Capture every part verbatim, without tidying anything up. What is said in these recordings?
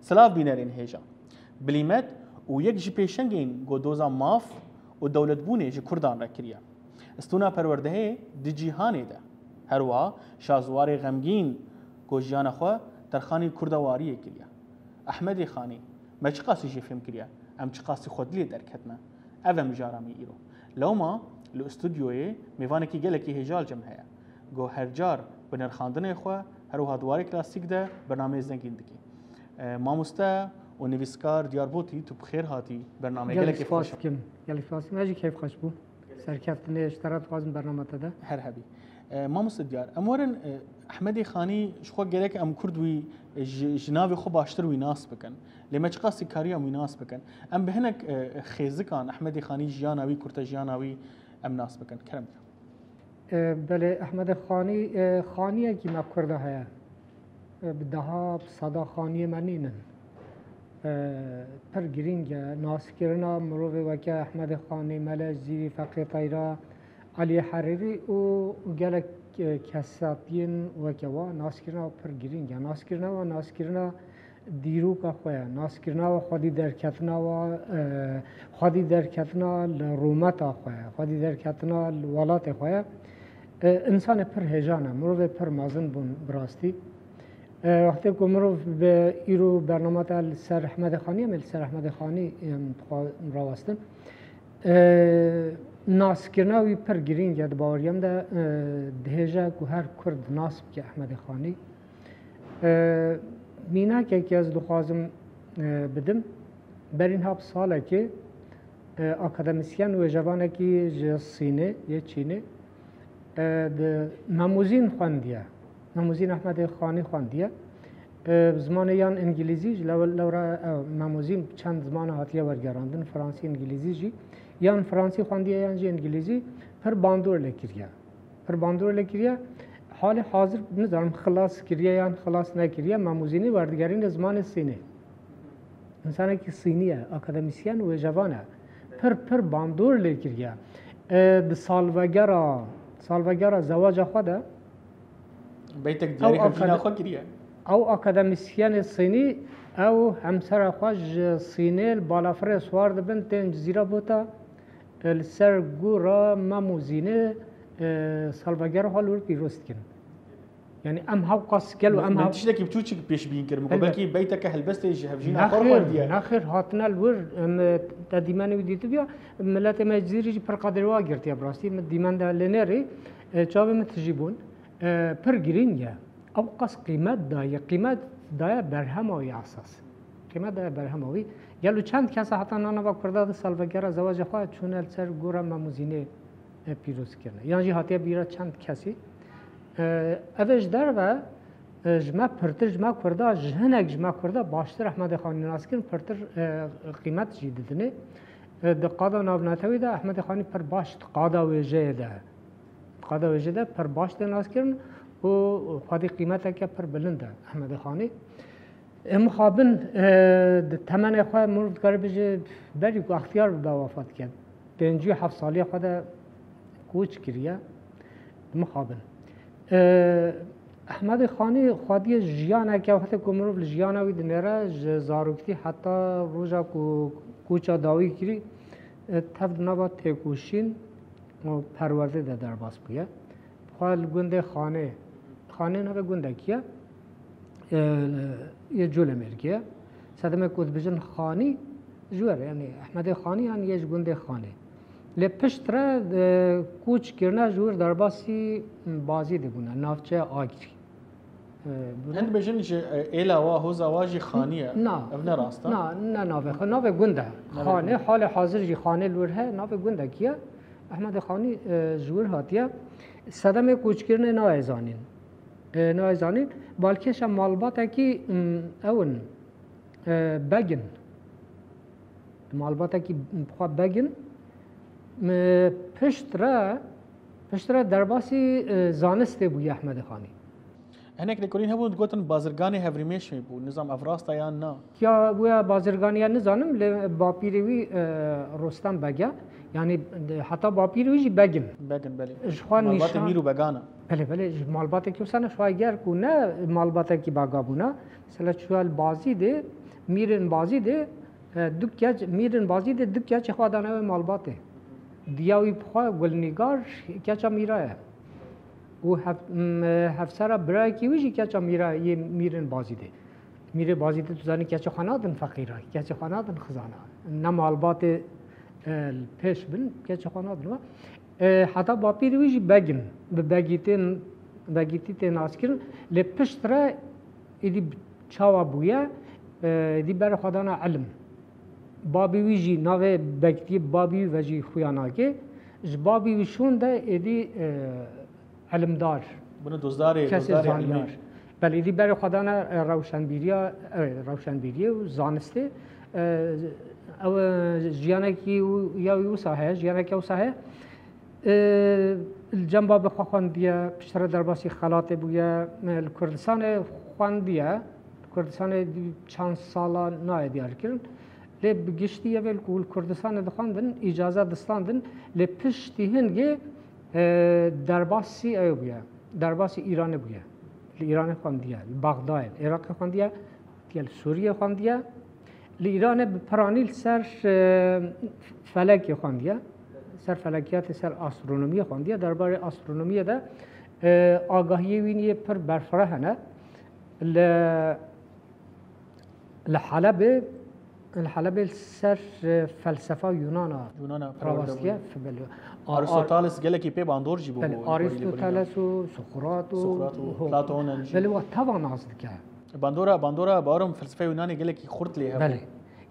Silav bînerên hêja. Bilîmet û yek ji pêşengên ku doza maf û dewletbûnê ji Kurdan re kiriye. Stûna perwerdehê di cîhanê de. Her wiha şaziwarê xemgîn ku jiyana xwe terxanî Kurda wariyê kiriye. Ehmedê Xanî, me çiqasî jê fêm kiriye, em çiqasî xwe dilê derketine. Ev e mijara me îro. Lewma li stûdyoyê mêvanekî gelekî hêja li cem heye. Ku her car bi nirxandinê xwe, her wiha di warê klasîk de bernameyê zengîn dike. E, mamoste û nivîskar Diyarbotî, tu bi xêr hatî bernameyê. Gelek gelekî spas xweş e. Dikim. Gelek spas dikim. Ez jî keyf xweş bû. Serkeftinê ji te re dixwazim bernama te de. Her hebî. E, mamoste Diyar, em werin, e, Ehmedê Xanî ji xwe gerek em Kurd wî, e, ji, ji navê xwe baştir wî nas bikin. Lê me çiqasî kariya em wî nas bikin. Em bi hinek, e, xêzikan Ehmedê Xanî, jiyana wî, kurte jiyana wî em nas bikin. Kerem Diyar. E, belê, Ehmedê Xanî, e, xaniyekî me Kurda heye. E, bi deha, bi seda xaniyê me nînin. E, pir girîng e. Naskirina mirovê weke Ehmedê Xanî, Mele Cizîrî, Feqê Teyra, Eliyê Herîrî û gelek, e, kesatiyên weke wa, naskirina wa pir girîng e. Naskirina wa, naskirina dîroka xwe ye, naskirina we, xwedî derketina we, e, xwedî derketina li rûmeta xwe ye, xwedî derketina li welatê xwe ye. E, însanê pir hêjan e, mirovê pir mezin bûn bi rastî. E, wextê ku mirov bi îro bernama te li ser Ehmedê Xanî, em ê li ser Ehmedê Xanî, em, dixwa-, rawestin. E, naskirina wî pir girîng e di baweriya min de, e, dihêje ku her Kurd nas bike Ehmedê Xanî. E, mînakekî ez dixwazim, e, bidim. Berî niha bi salekê, e, akademîsyen û êjevanekî ji Sînê, yê Çînê, e, di Memûzîn xwendiye. Memûzîn Ehmedê Xanî xwendiye. E, bi zimanê yan îngilîzî, ji lew-, lewra, e, Memûzîn çend zimana hatiye wergerandin, fransî, îngilîzî jî. Yan fransî xwendiye yan jî îngilîzî, pir bandor lê kiriye. Pir bandor lê kiriye. Halê hazir nizanim xilas kiriye yan xilas nekiriye, Memûzînî werdigerînê zimanê Sînê. Însanekî Sînî ye, akademîsyen û êjevan e. Pir, pir bandor lê kiriye. E, di salvegera, salvegera zewaca xwe de Beytek ew diyarî hevjîna akade-, xwe kiriye. Ew akademîsyenê Sînî, ew hemsera xwe ji Sînê li balafirê siwar dibin, tên Cizîra Bota. E, li ser gora Mem û Zînê, e, salvegera xwe li wir pîroz dikin. Yani em hewqas gelo, em Min hew- tiştekî biçûçik pêşbîn kir. Min got Elbet. Belkî beyteke helbestê ji hevjîna xwe Nexêr, xwendiye. Nexêr, hatine li wir, em, e, te dîmenê wî dîtibiya, miletê me Cizîrî jî pir qedirê wa girtiye bi rastî. Min dîmen de lê nêrî, e, çavê min tijî bûn. E, pir girîng e. Ew qas qîmet daye, qîmet daye berhema wî esas. Qîmet daye berhema wî. Gelo çend kesa heta nava Kurda di salvegera zewaca xwe çûne li ser gora Mem û Zînê, e, pîroz kirine. Yan jî hatiye bîra çend kesî. E, ev ê ji derve, e, ji me pirtir, ji me Kurda, ji hinek ji me Kurda baştir Ehmedê Xanî nas kirin, pirtir, e, qîmet jî didinê. E, di qada navnetewî de Ehmedê Xanî pir baş di qada wêjeyê de. Qada wêjê de pir baş tê naskirin û xwedî qîmeteke pir bilind e Ehmedê Xanî. Em mixabin, e, di temenê xwe mirov dikare bêje berî ku extiyar bibe wefat ket. Pêncî û heft saliya xwe de koç kiriye. Mixabin. E, Ehmedê Xanî xwediyê jiyaneke wextê ku mirov li jiyana wî dinêre, ji zaroktî heta roja ku koça dawî kirî, e, tev di nava têkoşîn û perwerdê de derbas bûye. Xwe li gundê Xanê, Xanê navê gundekî ye, e, yê Colemêrgê ye. Sedemê ku dibêjin Xanî, ji we re, yanî Ehmedê Xanî, yanî yê ji gundê Xanê. Lê piştre, e, koç kirine ji wir derbasî Bazîdê bûne, navçeya Agirî. E, bûne. Hin dibêjin ji, e, êla wa, hoza wa jî Xanî ye. Na. Ev ne rast e? Na, ne navê xwe, navê gund e. Navê Xanê, gund. Halê hazir jî Xanê li wir he, navê gundekî ye. Ehmedê Xanî, e, ji wir hatiye. Sedemê koçkirinê nayê zanîn. E, nayê zanîn. Balkêşa malbatekî, m, ew in, e, beg in. Malbatekî bi xwe beg in. M, piştre, piştre derbasî, e, zanistê bûye Ehmedê Xanî. Hinek lêkolîn hebûn, digotin bazirganê Hevrîmêşmê bû. Nizam ev rast e yan na? Ya wê bazirganiya nizanim, lê bapîrê wî, e, Rostem Beg e. Yanî, e, heta bapîrê wî jî Beg in. Beg in, belê. Ji xwe Malbatê nîşan- mîr û began e. Belê, belê, ji malbatekî wisa ne, ji xwe ger ku ne malbatekî bega bûna. Mesela çûya li Bazîdê, Mîrên Bazîdê, e, du keç, Mîrên Bazîdê du keçê xwe dane wê malbatê. Diya wî bi xwe Gulnîgar keça Mîra ye. Û hev-, m-, e, hevsera birayekî wî jî keça Mîra yê Mîrên Bazîdê. Mîrê Bazîdê tu zanî keçê xwe nadin feqîra, keçê xwe nadin xizana. Ne malbatê, e, li pêş bin, keçê xwe nadin we. E, heta bapîrê wî jî beg in. Bi begîtên, begîtî tê naskirin. Lê piştre êdî bi çawa bûye, e, êdî berê xwe dana ilim. Babî wî jî navê begîtiyê babî wî ve jî xuya nake. Ji babî wî şûn de êdî, e, ilimdar. Bunu dozdarê, Kesê dozdarê zanyar. Ilmî. Belê, êdî berê xwe dana, e, rewşenbîriya, e, rewşenbîriyê û zanistê. E, ew, e, jiyanekî û ya wî wisa heye, jiyaneke wisa heye. E, li cem babê xwe xwendiye, piştre derbasî xelatê bûye, e, li Kurdistanê xwendiye. Li Kurdistanê çend sala nayê diyarkirin. Lê bi giştî yê vê li ku li Kurdistanê dixwendin, îcaza distandin, lê piştî hingê, e, derbasî ew bûye. Derbasî Îranê bûye. Li Îranê xwendiye, li Bexdayê, li Iraqê xwendiye, hatiye li Sûriyê xwendiye. Li Îranê bi piranî li ser, e, felekê xwendiye. Ser felekiyatê, ser astronomiyê xwendiye. Derbarê astronomiyê de, e, agahiyê wî yê pir berfireh hene. Li, li Helebê, li Helebê li ser, e, felsefa Yunana Yunana rawastiye. Belê. A-, Aristoteles gelekî pê bandor jî bû. Belê, bû, Aristoteles û Sokrat û Sokrat û Ho-, Platon jî. Belê, wa teva nas dike. Bandora, bandora, bawarim felsefeya Yunanê gelekî xurt lê hebû. Belê.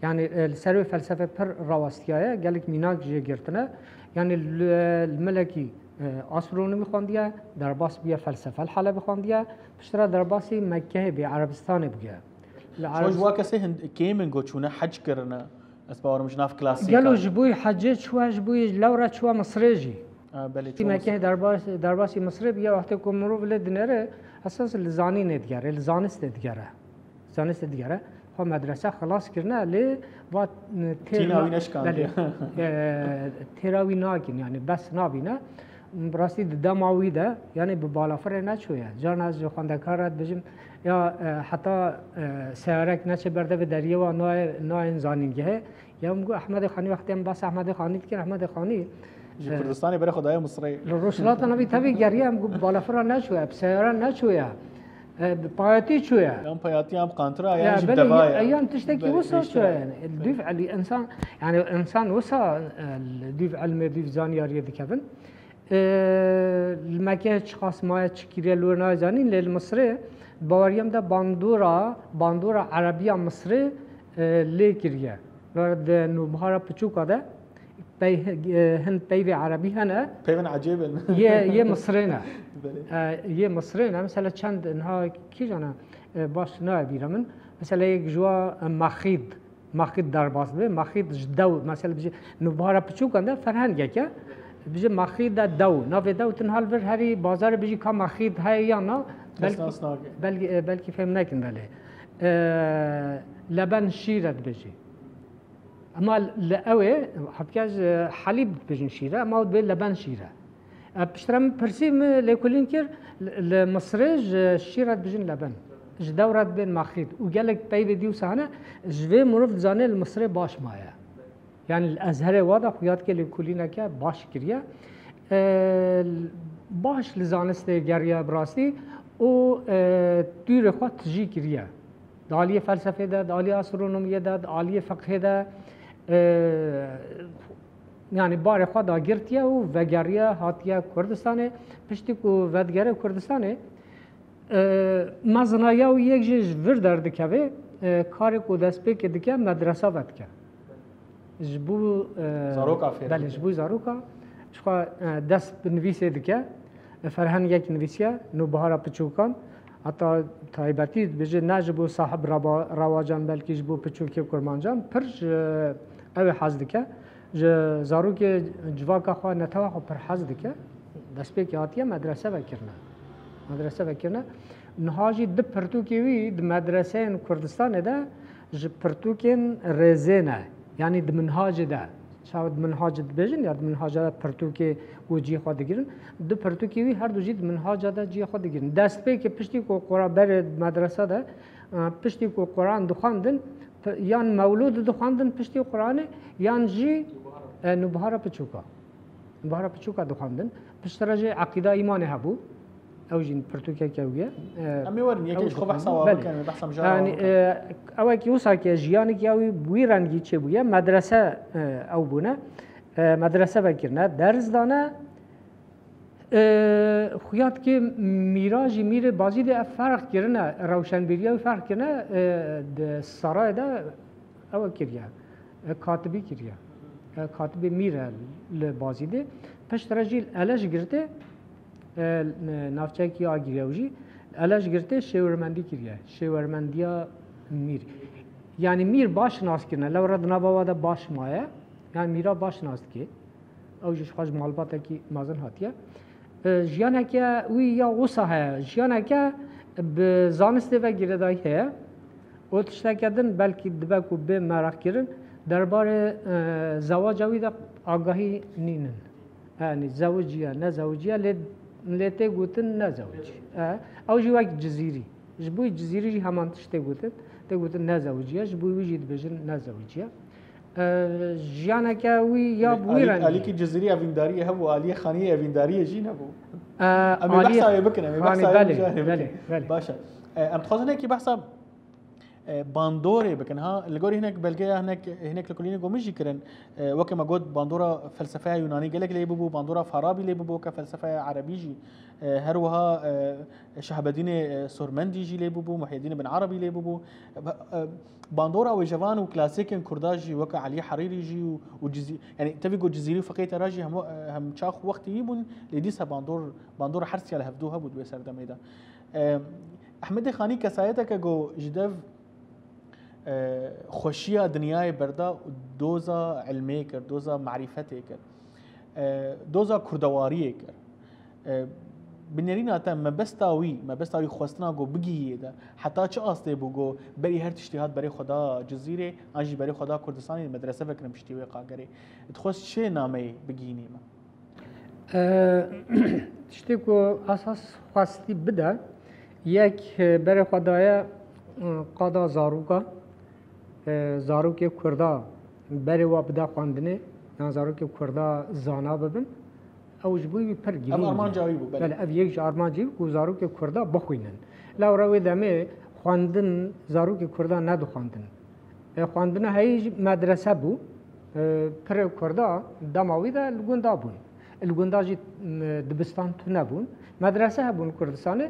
Yani, e, li ser wê felsefe pir rawastiyaye, gelek mînak jê girtine. Yani, li, li milekî, e, astronomî xwendiye, derbas bûye felsefe li Helebê xwendiye, piştre derbasî Mekkehê bê, Erebistanê bûye. Li Şo ji Erebist- wa kesê hin-, kêm in ku çûne hec kirine, ez bawarim ji nav klasîka. Gelo ji bo hecê çûye, ji bo lewra çûye Misirê jî. A, belê, çûye Misirê. Mekkehê derbas-, derbasî Misirê bûye, wextê ku mirov lê dinêre, esas li zanînê digere, li zanistê digere. Zanistê digere. Xwe medrese xilas kirine, lê va, e, têr Tîna na-, wî neşkandiye. Belê, e, têra wî nakin, yani bes nabîne. Bi rastî di dema wî de, yani bi balafirê neçûye. Carna ez ji xwendekar re dibêjim, ya, e, heta, e, seyarek neçe berdevê deriyê wa nayê, nayên zanîngehê. Ya min got, Ehmedê Xanî, wextê em behsa Ehmedê Xanî dikin, Ehmedê Xanî, Ji e, Kurdistanê berê xwe daye Misirê. Li Rojhilata Navî tevî geriya, em got, balafira neçûye, bi seyara neçûye, e, bi payatî çûye. Yan payatî, yan bi qantira, yan Ya, jî bi belê, deva ye. Yan tiştekî Belê, wisa pêştira. çûye yani. Belê. Dûv elî insan, yani insan wisa, e, li dûv ilmê, dûv zanyariyê dikevin. E, li Mekê çiqas maye, çi kiriye, li wir nayê zanîn, lê li Misirê, baweriyê min de bandora, bandora erebiya Misirê, e, lê kiriye. Li Nûbihara Piçûka de, Pey-, e, hin peyvê erebî hene. Peyvên ecêb in. Yê, yê Misirê ne. Belê. E, yê Misirê ne. Mesela çend niha kîjan e, e, baş nayê bîra min. Mesela yek ji wa, e, Maxîd. Maxîd derbas dibe. Maxîd ji dew, mesela bijî Nûbihara Piçûkan de ferhengek e. Bijî Maxîd de dew. Navê dew tu niha li vir herî bazarê bijî ka Maxîd heye yan na. Kes Belkî, nas nake. belkî, e, belkî fêm nekin belê. E, leben şîr e dibêjî. Ema li ew ê, hatiye ji helîb dibêjin şîre, ema ew dibê leben şîre. E, piştre min pirsî, min lêkolîn kir, li, li Misirê ji şîre dibêjin leben. Ji dew re dibên maxîd. Û gelek peyvê dî wisa hene, ji vê mirov dizane li Misirê baş maye. Yani li Ezherê wa de xuya dike lêkolîneke baş kiriye. E, baş li zanistê geriye bi rastî û, e, dûrê xwe tijî kiriye. Di aliyê felsefê de, di aliyê astronomiyê de, di aliyê fiqhê de, e, yani barê xwe dagirtiye û vegeriye, hatiye Kurdistanê. Piştî ku vedigere Kurdistanê, e, mezina ya wî yek jî ji vir derdikeve, e, karê ku destpêkê dike, medresa vedike. Ji bo, e, Zaroka fêr belê, dike. Ji bo zaroka, ji xwe, e, dest bi nivîsê dike. E, ferhengek nivîsiye, Nûbihara Piçûkan. Heta taybetî dibêje, ne ji bo sahib raba-, rewacan, belkî ji bo piçûkê kurmancan pir ji ew ê hez dike. Ji zarokê civaka xwe, netewa xwe pir hez dike. Destpêkê hatiye medrese vekirine. Medrese vekirine. Niha jî di pirtûkê wî di medreseyên Kurdistanê de ji pirtûkên rêzê ne. Yanî di minhacê de. Çawa di minhacê dibêjin ya di minhaca de pirtûkê û cihê xwe digirin. Di pirtûkê wî her du jî di minhaca de cihê xwe digirin. Destpêkê piştî ku Qura-, berê medresa de, e, piştî ku Quran dixwendin, Yan mewlûd dixwendin piştî Quranê, yan jî, e, Nûbihara Piçûka. Nûbihara Piçûka dixwendin. Piştre jî eqîda îmanê hebû. Ew jî pirtûkeke wî ye. E, Em ê werin, yekê ew ji xwe dixwendin. Behsa wa Belê. Bikin, behsa mijara wa Yanî, bikin. E, ew wekî wisa ke jiyanek ya wî bi wî rengî çêbûye, medrese, e, ew bûne. E, medrese vekirine, ders dane. E, xuya dike mîra jî mîrê Bazîdê ev ferq kirine, rewşenbîriya wî ferq kirine, e, di sarayê de ew kiriye, e, katibî kiriye. E, katibê mîr e li Bazîdê. Piştre jî Eleş girtê, e, navçeyekî agiriye ew jî. Eleş girtê şêwermendî kiriye. Şêwermendiya mîr. Yanî mîr baş nas kirine. Lewra di nava wa de baş maye. Yanî mîra baş nas dike. Ew jî ji xwe ji malbatekî mezin hatiye. E, jiyaneke wî ya wisa heye. Jiyaneke bi zanistê ve girêdayî heye. Û tişteke din belkî dibe ku bê meraqkirin, derbarê, e, zewaca wî de agahî nînin. Yanî zewiciye, nezewiciye, lê, lê tê gotin nezewicî. E, ew jî wek Cizîrî. Ji bo Cizîrî jî heman tişt tê gotin. Tê gotin nezewiciye, ji bo wî jî dibêjin nezewiciye. E, jiyaneke wî ya bi wî Alî-, rengî. Alîkî Cizîrî evîndariyê hebû, Aliyê Xanî evîndariyê jî nebû. E, Em ê Aliyê behsa wê bikin, em ê Xanî, behsa wê belê, bijarê bikin. Belê, belê. Baş e. E, em dixwazin hekî behsa, e, bandorê bikin. Ha, li gorî hinek belgeya, hinek, hinek li kulînê ku min jî kirin. E, weke me got, bandora felsefeya Yunanî gelek lê bibû, bandora Farabî lê bibû, weke felsefeya Erebî jî. E, her wiha, e, Şehbedînê, e, Sormendî jî lê bûbû, Muhyeddînê bin Erebî lê bûbû. E, e, bandora wêjevan û klasîkên Kurda jî weke Elî Herîrî jî û, û Cizî-, yanî tevî ku Cizîrî û Feqî Tera jî hemû, e, hem çax wextî wî bûn, lê dîsa bandor, bandora hersiya li hevdû hebû di wê serdemê de. E, Ehmedê Xanî kesayeteke ku ji dev e, xweşiya dinyayê berda û doza ilmê kir, doza marîfetê kir, e, doza kurdewariyê kir. E, bi nêrîna te mebesta wî, mebesta wî xwestina ku bigihiyê de, heta çi astê bû ku berî her tiştî hat berê xwe da Cizîrê, an jî berê xwe da Kurdistanê medrese vekirin piştî wê qagerê. Dixwest çi nameyê bigihînî me? E, tiştê ku esas xwestî bide, yek, e, berê xwe daye, e, qada zaroka, e, zarokê Kurda berê wa bide xwendinê, yan zarokê Kurda zana bibin, ew ji bo wî pir girîng e. Ev armanca wî bû, belê. Belê, ev yek ji armancê wî ku zarokê Kurda bixwînin. Lewra wê demê xwendin zarokê Kurda nedixwendin. E, xwendina heyî jî medrese bû. E, pirê Kurda dema wî de li gunda bûn. Li gunda jî, m, dibistan tune bûn. Medrese hebûn Kurdistanê.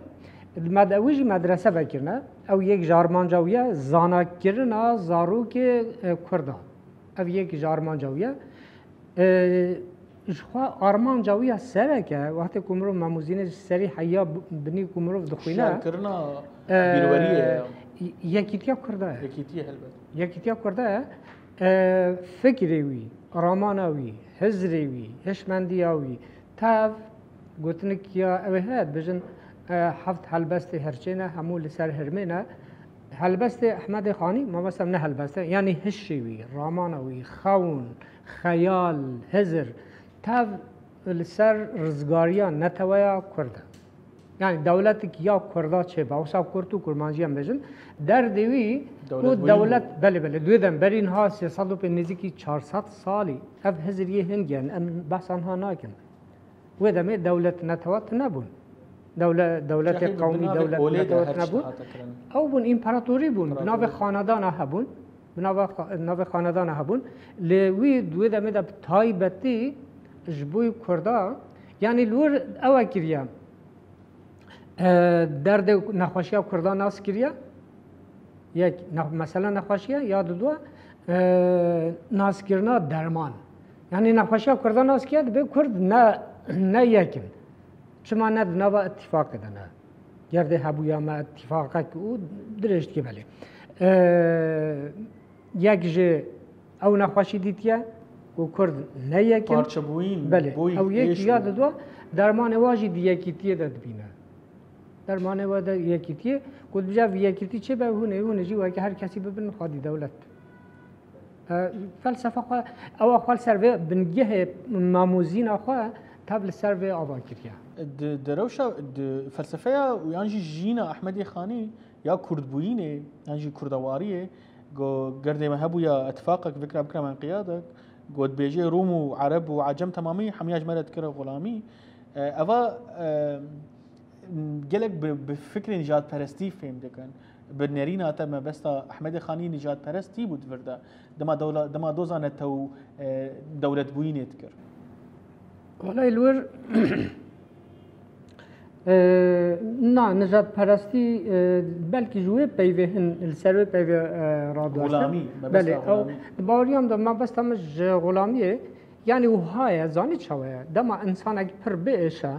Med-, wî jî medrese vekirine. Ew yek ji armanca wî ye, zanakirina zarokê, e, Kurda. Ev yek ji armanca wî ye. E, ji xwe armanca wî ya sereke, wextê ku mirov Memûzînê ji serî heya b-, binî ku mirov dixwîne, Şiarkirina e, bîrweriyê ye. Yekîtiya Kurda ye. Yekîtiye helbet. Yekîtiya Kurda ye. E, fikrê wî, ramana wî, hizrê wî, hişmendiya wî, tev gotinik ya ew ê heye, dibêjin, e, heft helbestê herçê ne, hemû li ser hirmê ne. Helbestê Ehmedê Xanî, mabesta ne helbest e, yanî hişê wî, ramana wî, xewn, xeyal, hizir, tev li ser rizgariya neteweya Kurd e. Yanî dewletek ya Kurda çêbe, wisa Kurd û Kurmancî em bêjin, derdê wî ku Dewlet bûyîn dewlet, bû. Belê, belê, duyê dem berî niha sê sed û pênc, nêzîkî çar sed salî, ev hizir yê hingê ne, em behsa niha nakin. Wê demê dewlet netewa tune bûn. Dewle-, dewletê Çaxê bi qewmî, binavê dewlet olê de netewa her tune tişt bûn. Hate kirin. Ew bûn împaratorî bûn, bi navê İmparatorî. Xanedana hebûn. Bi nava xa-, navê xanedana hebûn. Lê wî di wê demê de bi taybetî ji bo Kurda, yanî li wir ew e kiriye. E, derdê nexweşiya Kurda nas kiriye. Yek, ne-, mesela nexweşiye, ya didwa, e, naskirina derman. Yanî nexweşiya Kurda nas kiriye, dibê Kurd ne, ne yek in. Çima ne di nava îtîfaqê de ne? Gerdê hebûya me îtîfaqek û dirêj dike belê. E, yek ji ew nexweşî dîtiye ku Kurd ne yek in. Parçebûyîn, Belê, bûyî ew yek êş ya û didwa, dermanê wa jî di yekîtiyê de dibîne. Dermanê we de yekîtiyê, ku dibêje ev yekîtî çê be, hûn ê, hûn ê jî weke her kesî bibin xwedî dewlet. E, felsefe xwe, ewa xwe li ser vê bingehê mamozîna xwe tev li ser vê ava kiriye. Di, di rewşa, di felsefeya û yan jî jiyîna Ehmedê Xanî ya kurdbûyînê, yan jî kurdewariyê, Go gerdê me hebûya îtifaqek, fikra bikira me înqiyadek, go dibêjê Rûm û Ereb û Ecem temamî hemiya ji me re dikire xulamî. E, eva, e, gelek bi, bi fikrê nijadperestî fêm dikin. Bi nerîna te mebesta Ehmedê Xanî nijadperestî bû di vir de. Dema dewla-, dema doza netew, e, dewletbûyînê dikir. Wele li wir, e, na, nijadperestî, e, belkî ji wê peyvê hin, li ser wê peyvê, e, radiwaştin. Xulamî, mebesta Belê, ew, xulamî. Di baweriya min de mebesta min ji xulamiyê, yanî wiha ye, zanî çawa ye? Dema însanek pir biêşe,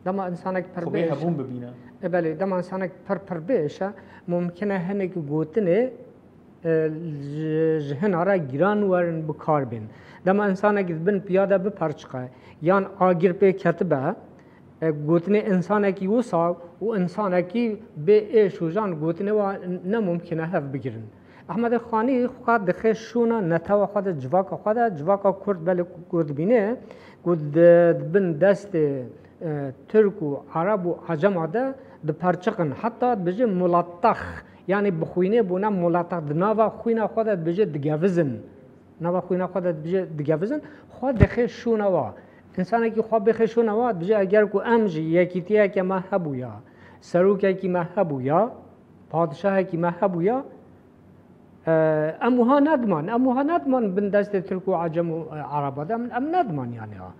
Dema însanek pir Xwê bêş e. Hebûn bibîne. E, belê, dema însanek pir pir bêş e, mumkin e hinek gotinê, e, ji, ji hina re giran werin bi kar bên. Dema însanek di bin piya de biperçiqe, yan agir pê ketibe, e, gotinê însanekî wisa û însanekî bê êş û jan gotinê wa ne mumkin e hev bigirin. Ehmedê Xanî xwe dixe şûna netewa xwe de, civaka xwe de, civaka Kurd belê ku dibîne ku di, di bin destê, e, Tirk û Ereb û Ecema de diperçiqin. Heta dibêje mulatex, yanî bi xwînê bûne mulatex, di nava xwîna xwe de dibêje digevizin. Nava xwîna xwe de dibêje digevizin, xwe dixe şûna wa. Însanekî xwe bixe şûna wa, dibêje eger ku em jî yekîtiyeke me hebûya, serokekî me hebûya, padişahekî me hebûya, E, em wiha nediman, em wiha nediman bin destê Tirk û Ecem û, e, Ereba de, em, em nediman yani ha.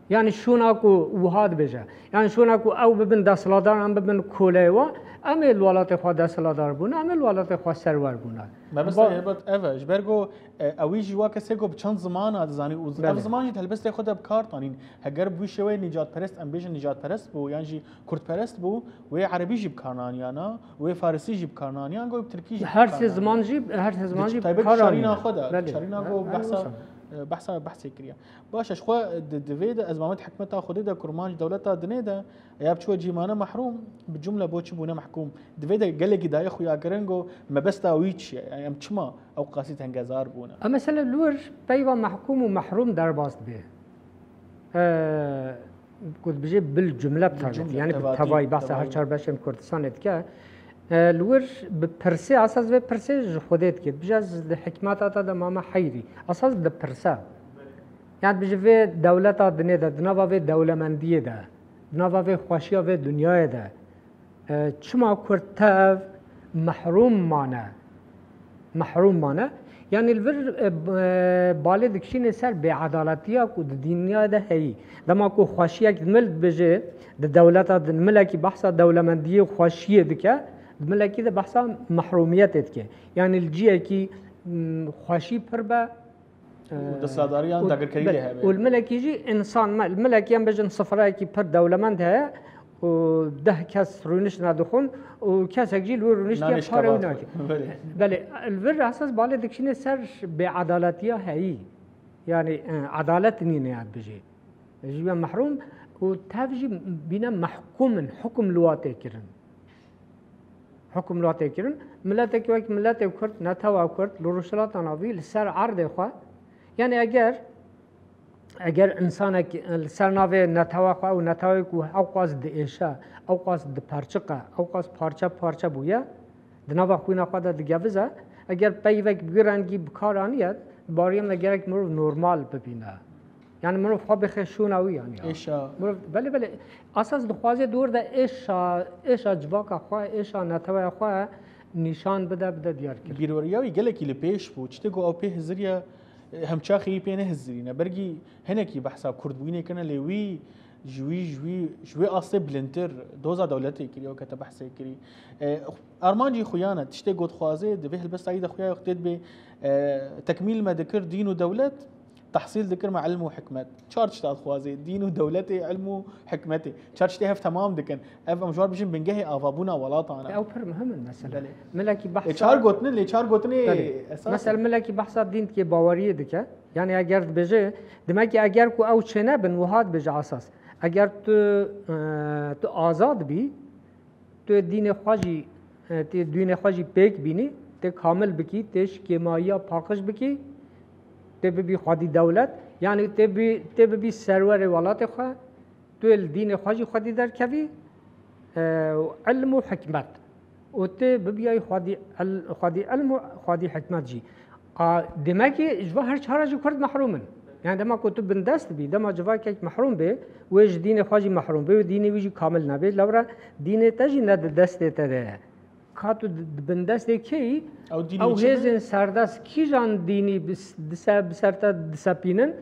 Yani şûna ku wiha dibêje, yani şûna ku ew bibin desthilatdar, em bibin koleyê we, em ê li welatê xwe desthilatdar bûne, em ê li welatê xwe serwer bûne. Mebesta Ba- helbet ev e, ji ber ku, e, ewî jî wa kesê ku bi çend zimana dizanî û ev Belê. ziman jî di helbestê xwe de bi kar tanîn. Heger bi wî şêweyê nîcadperest, em bêjin nîcadperest bû, yan jî Kurdperest bû, wê erebî jî bi kar naniyana, wê farisî jî bi kar naniyan, wê bi tirkî jî bi Her kar sê naniyan. ziman jî, her sê ziman Di jî bi taybet kar çarîna aniyan. xwe de, Belê, çarîna belê, ku belê, behsa, wisa. e, behsa, behsê kiriye. Baş e, ji xwe di, di vê de ez mamet hikmeta Xwedê de kurmanc dewleta dinê de, ya bi çi wecî mane mehrûm, bi cumle bo çi bûne mehkûm. Di vê de gelekî daye xuyakirin ku mebesta wî çi ye? Yani em çima ew qasî tengezar bûne? A mesela li wir peyva mehkûm û mehrûm derbas dibe. E, Ku dibêje bil cumle bi Bil tevî, cumle, yani bi tevadî, tevayî behsa her tevayî. çar beşên Kurdistanê dike. E, li wir bi pirsê, esas vê pirsê ji Xwedê dike. Dibêje ez li hikmeta te de mame heyrî. Esas dipirse. Yani dibêje vê dewleta dinê de, di nava vê dewlemendiyê de, di nava vê xweşiya vê dinyayê de, E, çima Kurd tev mehrûm mane? Mehrûm mane. Yanî li vir, e, b-, e, balê dikişîne ser bêedaletiya ku di dinya de heyî. Dema ku xweşiyek di mil dibêje, di dewleta di milekî behsa dewlemendiyê û xweşiyê dike, di milekî de behsa mehrûmiyetê dike. Yanî li ciyekî, m, xweşî pir be, Û desthilatdariyan û dagirkerî be-, lê hebe. Û li milekî jî însan me, li milekî em bêjin sifreyekî pir dewlemend heye û deh kes rûniştine dixwin û kesek jî li wir rûniştiye Nanê ji parê wî kava nake. dixwin. Belê. Belê, li vir esas balê dikişîne ser bêedaletiya heyî. Yani, e, edalet nîne ya dibêjê. Ji we mehrûm û tev jî bîne mehkûm in, hukum li wa tê kirin. Hukum li wa tê kirin. Miletek wek miletê Kurd, netewa Kurd, li Rojhilata Navî li ser erdê xwe, yani eger, eger însanek li ser navê netewa xwe û netewayê ku ewqas diêşe, ewqas diperçiqe, ewqas parçe parçe bûye, di nava xwîna xwe de digevize, eger peyvek bi wî rengî bi kar aniye, di baweriya min de gerek mirov normal bibîne. Yani mirov xwe bixe şûna wî yani ya. Êşa. Mirov, belê, belê. Esas dixwaze di wir de êşa, êşa civaka xwe, êşa neteweya xwe nîşan bide, bide diyar kir. Bîrweriya wî gelekî li pêş bû. Tiştê ku ew pê hiziriye, hemçaxê wî pê nehizirîne. Bergî hinekî behsa kurdbûyînê kirine, lê wî ji wî, ji wî, ji wê astê bilindtir doza dewletê kiriye, weke te behsê kirî. E, armancî xuyan e, tiştê ku dixwaze, di vê helbesta wî de xuya wextê dibê, e, tekmîl me dikir dîn û dewlet, Tehsîl dikir me ilm û hikmet. Çar tişta dixwazê, dîn û dewletê, ilm û hikmetê. Çar tiştê hev temam dikin. Ev em ji wan bijin bingehê avabûna welatan e. Ew pir muhim in mesela. Belê. Milekî behsa Ê, çar gotin in, lê çar gotinê Belê. esas Mesela in. milekî behsa dîn dike, baweriyê dike. Yani eger dibêje, demek ki eger ku ew çênebin, wiha dibêje esas. Eger tu, e, tu azad bî, Tu dînê xwe jî, e, tê dînê xwe jî pêk bînî, tê kamil bikî, tê ji kêmayiya paqij bikî, tê bibî xwedî dewlet, yanî tê bî, tê bibî serwerê welatê xwe, tu yê li dînê xwe jî xwedî derkevî, e, û ilm û hikmet. û tu bibiyayî xwedî il-, xwedî ilm û xwedî hikmet jî. A, demekî ji va her çara jî Kurd mehrûm in. Yani dema ku tu bindest bî, dema civakek mehrûm bê, wê ji dînê xwe jî mehrûm bê, wê dînê wî jî kamil nebe. Lewra dînê te jî ne di destê te de ye. Ka tu di, di bindestê kê yî? Ew dînê Ew çi be? Hêzên serdest kîjan dînî bi s-, di ser, bi ser te disepînin?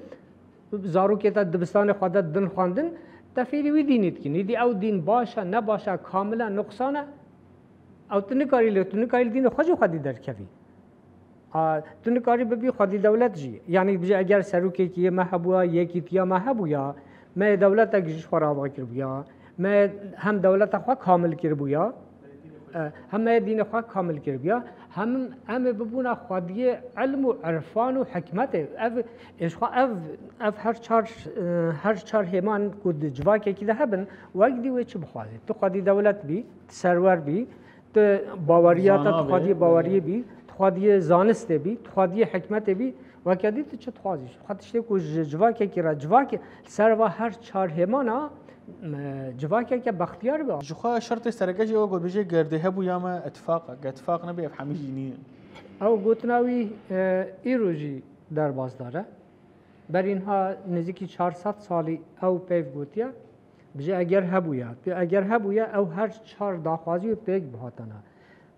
Zarokê te dibistanê xwe de din xwendin, te fêrî wî dînî dikin. Îdî ew dîn baş e, ne baş e, kamil e, nuqsan e, ew tu nikarî lê, tu nikarî li dînê xwe jî xwedî derkevî. A, tu nikarî bibî xwedî dewlet jî. Yanî bijî eger serokekî yê me hebûya, yekîtiya me hebûya, me yê dewletek ji xwe re ava kiribûya, me hem dewleta xwe kamil kiribûya, e, hem me yê dînê xwe kamil kiribûya, hem em ê bibûna xwediyê ilm û irfan û hikmetê. Ev, ê ji xwe ev, ev her çar, e, her çar hêman ku di civakekî de hebin, wek dî wê çi bixwazî? Tu xwedî dewlet bî, tu serwer bî, tu baweriya te, Zana tu xwediyê bê, baweriyê belê. Bî, tu xwediyê zanistê bî, tu xwediyê hikmetê bî, weke dî tu çi dixwazî? Xwe tiştê ku ji civakekî re, civakê li ser va her çar hêmana, e, civakeke bextiyar be. Ji xwe şertê sereke jî ew got, bêje ger dê hebûya me îtifaq e. Ger îtifaq nebe ev hemî jî nîne. Ew gotina wî, e, îro jî derbasdar e. Berî niha nêzîkî çar sed salî ew peyv gotiye. Bijî eger hebûya, tu eger hebûya, ew her çar daxwazî wê pêk bihatana.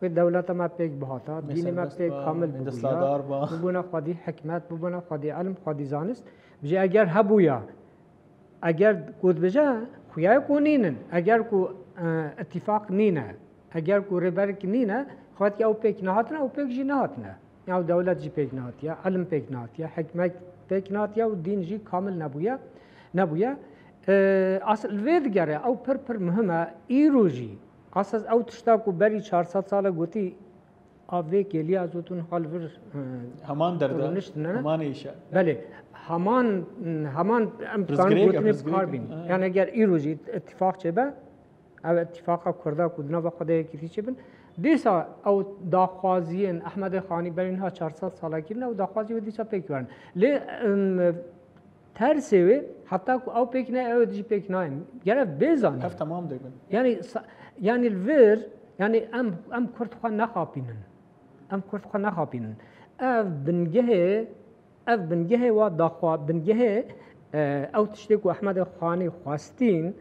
Wê dewleta me pêk bihata, dînê me pêk kamil bibûya, bibûna xwedî hikmet, bibûna xwedî ilm, xwedî zanist. Bijî eger hebûya, eger ku dibêje, xuya ku nînin, eger ku, e, îtîfaq nîne, eger ku rêberek nîne, xwedî ew pêk nehatine, ew pêk jî nehatine. Ew dewlet jî pêk nehatiye, ilm pêk nehatiye, hikmet pêk nehatiye û dîn jî kamil nebûye, nebûye. E, asl vê digere, ew pir pir muhim e. Îro jî, asas ew tişta ku berî çar sed sal e gotî, a vê kêliya ez û tu niha li vir, e, Heman derde, rûniştine. Heman êşe. Belê, heman, heman em dikarin gotinê bi kar bînin. Ha. Yani eger îro jî îtîfaq çêbe, ev îtîfaqa Kurda ku di nava xwe de yekîtî çêbin, dîsa ew daxwaziyên Ehmedê Xanî berî niha çar sed sala kirine, ew daxwazî wê dîsa pêk werin. Lê, em, tersê wê, heta ku ew pêk ne, ew jî pêk nayên. Gere bê zanîn. Ev temam dibin. Yani sa-, yani li vir, yani em, em Kurd xwe nexapînin. Em Kurd xwe nexapînin. Ev bingehê, ev bingehê wa daxwa-, bingehê, e, ew tiştê ku Ehmedê Xanî xwestîn,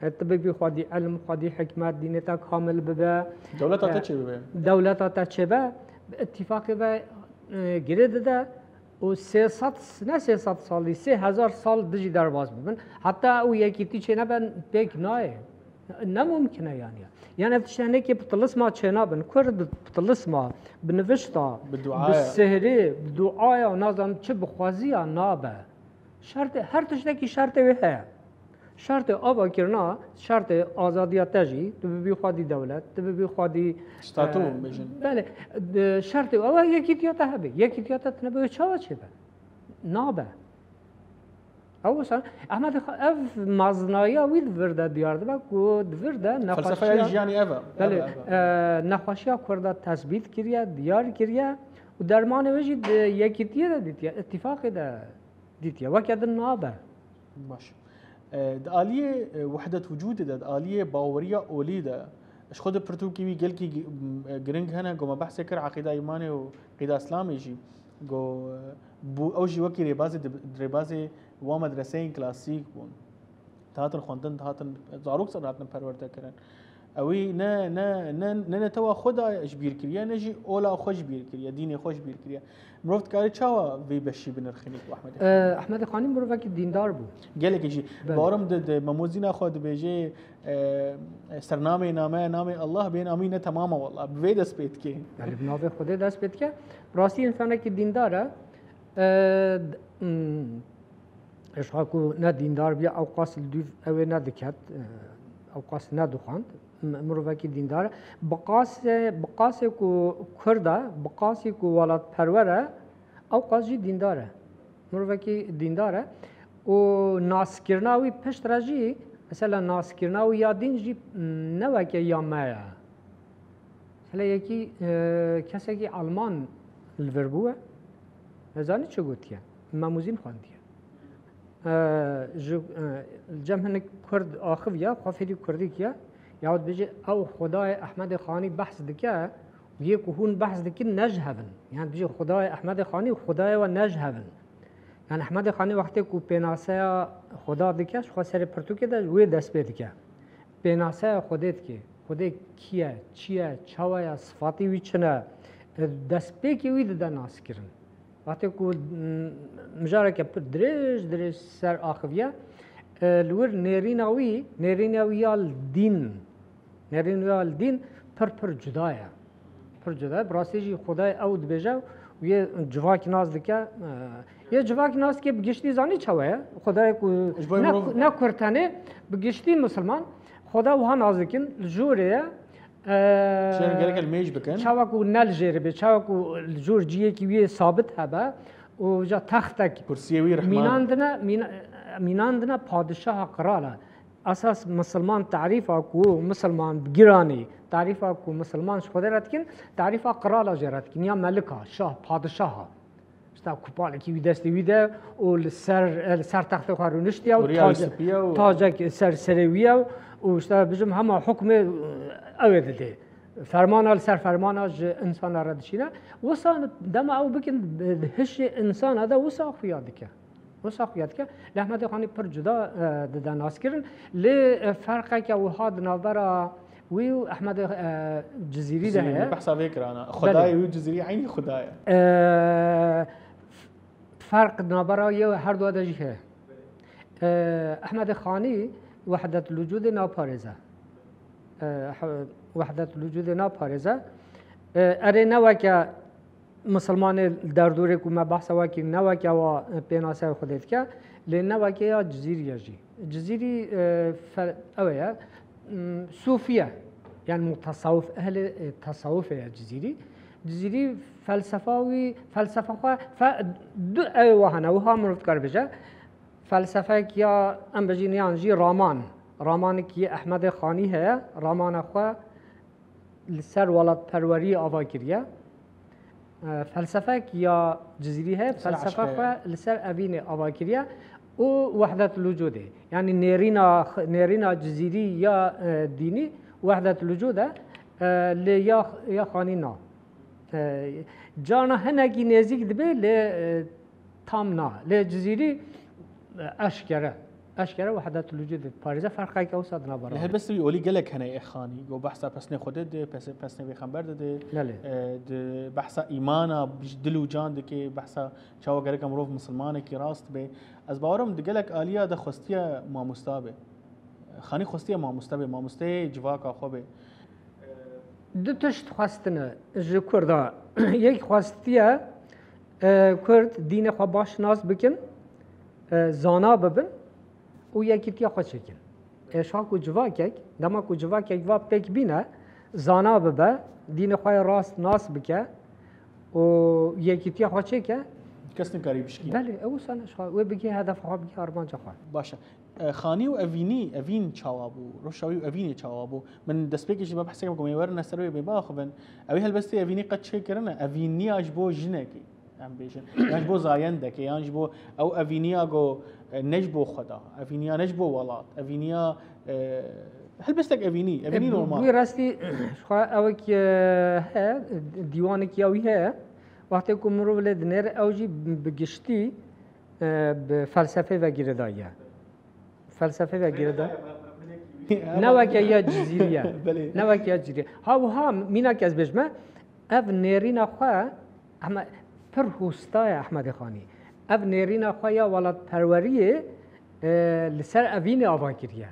e, tu bibî xwedî ilm, xwedî hikmet, dînê te kamil bibe. Dewleta te, e, çêbibe. Dewleta te çêbe, bi îtîfaqê ve, e, girê dide û sê sed, ne sê sed salî, sê hezar sal dijî derbas bibin. Heta ew yekîtî çênebe pêk nayê. Ne mumkin e yani. Yani ev tişt hinekê bi tilisma çênabin. Kurd bi tilisma, bi nivişta, bi dua, bi sihrê, bi duaya û nazanim çi bi xweziya nabe. Şertê, her tiştekî şertê wê heye. Şertê avakirina, şertê azadiya te jî, tu bibî xwedî dewlet, tu bibî xwedî, statû, e, bêjin. Belê, e, şertê ew e yekîtiya te hebe. Yekîtiya te tune be wê çawa çêbe? Nabe. Ew wisa, Ehmed Xa-, ev mezinaya wî di vir de diyar dibe ku di vir de nexweşiya, felsefeya jiyanî ev e. Belê, ev e, ev e, e, nexweşiya Kurda tesbît kiriye, diyar kiriye û dermanê wê jî di yekîtiyê de dîtiye, îtîfaqê de dîtiye. Weke din nabe. Baş. E, di aliyê, e, wehdet wicûdê de, di aliyê baweriya olî de, ji xwe di pirtûkê wî gelkî gi-, m-, e, giring hene, ku me behsê kir, eqîda îmanê û qîda Îslamê jî. Ku, e, bû, ew jî wekî rêbazê di, rêbazê wan medreseyên klasîk bûn. Dihatin xwendin, dihatin zarok ser hatin perwerde kirin. Ewî ne, ne, ne, ne netewa xwe da ji bîr kiriye, ne jî ola xwe ji bîr kiriye, dînê xwe ji bîr kiriye. Mirov dikare çawa vê beşî binirxîne ku Ehmedê Xanî? Eh, Ehmedê Xanî mirovekî dîndar bû. Gelekî jî. Belê. Barim di, di memozîna xwe dibêje, eh, sernamê name, namê Allah bên amî ne temam e wela. Bi vê dest pê dike. Belê, bi navê Xwedê dest pê dike. Rastî însanekî dîndar e. Eh, d-, hmm, Ji xwe ku ne dîndar bûye, ew qas li dûv ew ê nediket, ew qas nedixwend. M-, mirovekî dîndar e. Bi qasê, bi qasê ku Kurd e, bi qasî ku welatperwer e, ew qas jî dîndar e. Mirovekî dîndar e. Û naskirina wî piştre jî, mesela naskirina wî ya dîn jî, m, ne weke ya me ye. Mesela yekî, e, kesekî Alman li vir bûye. Nezanî çi gotiye. Memûzîn xwendiye. E, ji, e, li cem hinek Kurd axiviya, xwe fêrî Kurdî kiye. Ya dibêje ew Xwedayê Ehmedê Xanî behs dike û yê ku hûn behs dikin ne ji hev in. Yani dibêje Xwedayê Ehmedê Xanî û Xwedayê we ne ji hev in. Yani Ehmedê Xanî wextê ku pênaseya Xweda dike, ji xwe serê pirtûkê de wê dest pê dike. Pênaseya Xwedê dike. Xwedê kî ye, çi ye, çawa ye, sifatî wî çi ne? E, destpêkê wî dide naskirin. Wextê ku, m, mijareke pir dirêj, dirêj ser axiviye, e, li wir nêrîna wî, nêrîna wî ya li dîn, nêrîna wî ya li dîn pir pir cuda ye. Pir cuda ye. Bi rastî jî Xwedayê ew dibêje û yê civakî nas dike, e, yê civakî nas dike bi giştî zanî çawa ye? Xwedayê ku Ji bo ne, mirov ne Kurd tenê, bi giştî Misilman, Xweda wiha nas dikin, li jorê ye, Ee, Şêr gerek el mêj bikin. Çawa ku ne li jêrê be, çawa ku li jor cihekî wî sabit hebe û ja textek Kursiyê wî rehman. Mînandine, mîna-, mînandine padişaha qirala. Esas misilman tarîfa ku misilman bi giranî, tarîfa ku misilman ji Xwedê re dikin, tarîfa qirala jê re dikin, ya melika, şah, padişaha. Îşte kupalekî wî destê wî de û li ser, li ser textê xwe rûniştiye û Û riya wî tac-, spî ye û tacek ser serê wî ye û îşte bijim hema hukmê, e, ew ê didê. Fermana li ser fermana ji insana re dişîne. Wisa dema ew bikin, di hişê insana de wisa xuya dike. Wisa xuya dike. Li Ehmedê Xanî pir cuda, e, dide naskirin. Lê, e, ferqeke wiha di navbera wî û Ehmedê, e, Cizîrî de Cizîrî, heye. Behsa vê kirana. Belê. Xwedayê wî û Cizîrî eynî Xwedayê. E, Ferq di navbera yew her du de jî heye. E, Ehmedê Xanî wehdet lucûdê naparêze. E, he-, wehdet lucûdê naparêze. E, erê ne weke misilmanê derdorê ku me behsa wekî ne weke wa, e, pênaseya Xwedê dike, lê ne weke ya Cizîrî ye jî. Cizîrî, e, fe-, ew ye, m, sûfî ye. Yani mutasawif, ehlê, e, tasawufê ye Cizîrî. Cizîrî felsefa wî, felsefa xwe, fe-, du ew wahane, wiha mirov dikare bêje. Felsefek ya, em bêjin, yan jî raman. Ramanek yê Ehmedê Xanî heye, ramana xwe li ser welatperweriyê ava kiriye. E, felsefek ya Cizîrî heye, Li ser felsefa eşqê. Xwe li ser evînê ava kiriye û wehdet lucûdê. Yani nêrîna, nêrîna Cizîrî ya, e, dînî wehdet lucûd e, e, lê ya, ya Xanî na. E, carna hinekî nêzîk dibe, lê, e, tam na. Lê Cizîrî, e, eşkere, eşkere wehdet lucûd diparêze, ferqeke wisa di navbera Li wan de. Helbestê wî olî gelek hene ê Xanî. Go behsa pesnê Xwedê dide, pes-, pesnê Pêxember dide, Belê. E, di behsa îmana, bi dil û can dike, behsa çawa gereke mirov misilmanekî rast be. Ez bawer im di gelek aliya de xwestiye mamosta be. Xanî xwestiye mamoste be, mamosteyê civaka xwe be. Du tişt xwestine ji Kurda. Yek xwestiye, e, Kurd dînê xwe baş nas bikin, e, zana bibin û yekîtiya xwe çêkin. E, şa ku civakek, dema ku civakek va pêk bîne, zana bibe, dînê xwe yê rast nas bike û yekîtiya xwe çêke. Kes nikarî bişkîne. Belê, ew wisa ne ji xwe, wê bigihê hedefa xwe, bigihê armanca xwe. Baş e. E, Xanî û Evînî, Evîn çawa bû? Rewşa wî û Evînê çawa bû? Min destpêkê jî me behseke ku me werine ser wê bê biaxivin. Ew ê helbestê Evînî qet çêkirine? Evîniya ji bo jinekê, em bêjin. Yan ji bo zayendekê, yan ji bo ew Evîniya ku, e, ne ji bo Xweda, Evîniya ne ji bo welat, Evîniya, e, helbestek Evînî, Evînî E, normal. Wî rastî, ji xwe ewek, e, heye, dîwanekî ya wî heye. Wextê ku mirov lê dinêre, ew jî bi giştî, e, bi felsefê ve girêdayî ye. Felsefê ve girêda. Ne weke ya Cizîrî ye. Belê. Ne weke ya Cizîrî. Ha wiha mînak ez bêjme, ev nêrîna xwe, Ehme-, pir hûsta ye Ehmedê Xanî. Ev nêrîna xwe ya welatperweriyê, e, li ser Evînê ava kiriye.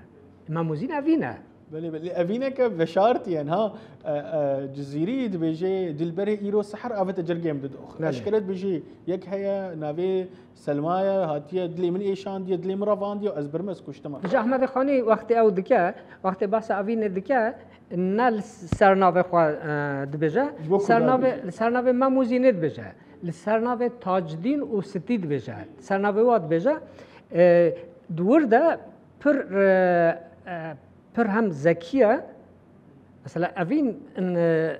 Memûzîn Evîn e. Belê, belê. Evîneke veşartî ye, ha. E, e, Cizîrî dibêje, Dilberê îro seher avête cergê min didox. Belê. Eşkere dibêje, yek heye, navê Selma ye, hatiye, dilê min êşandiye, dilê min revandiye, ez birme, ez kuştime. Ji Ehmedê Xanî wextê ew dike, wextê behsa Evînê dike, ne li ser navê xwe, e, dibêje, Ji bo Kurdan sernavê, dibêje. Li ser navê Mem û Zînê dibêje, li ser navê Tacdîn û Sitî dibêje, li ser navê wa dibêje. E, di wir de pir, e, e, pir hem zekî ye. Mesela Evîn, in, e,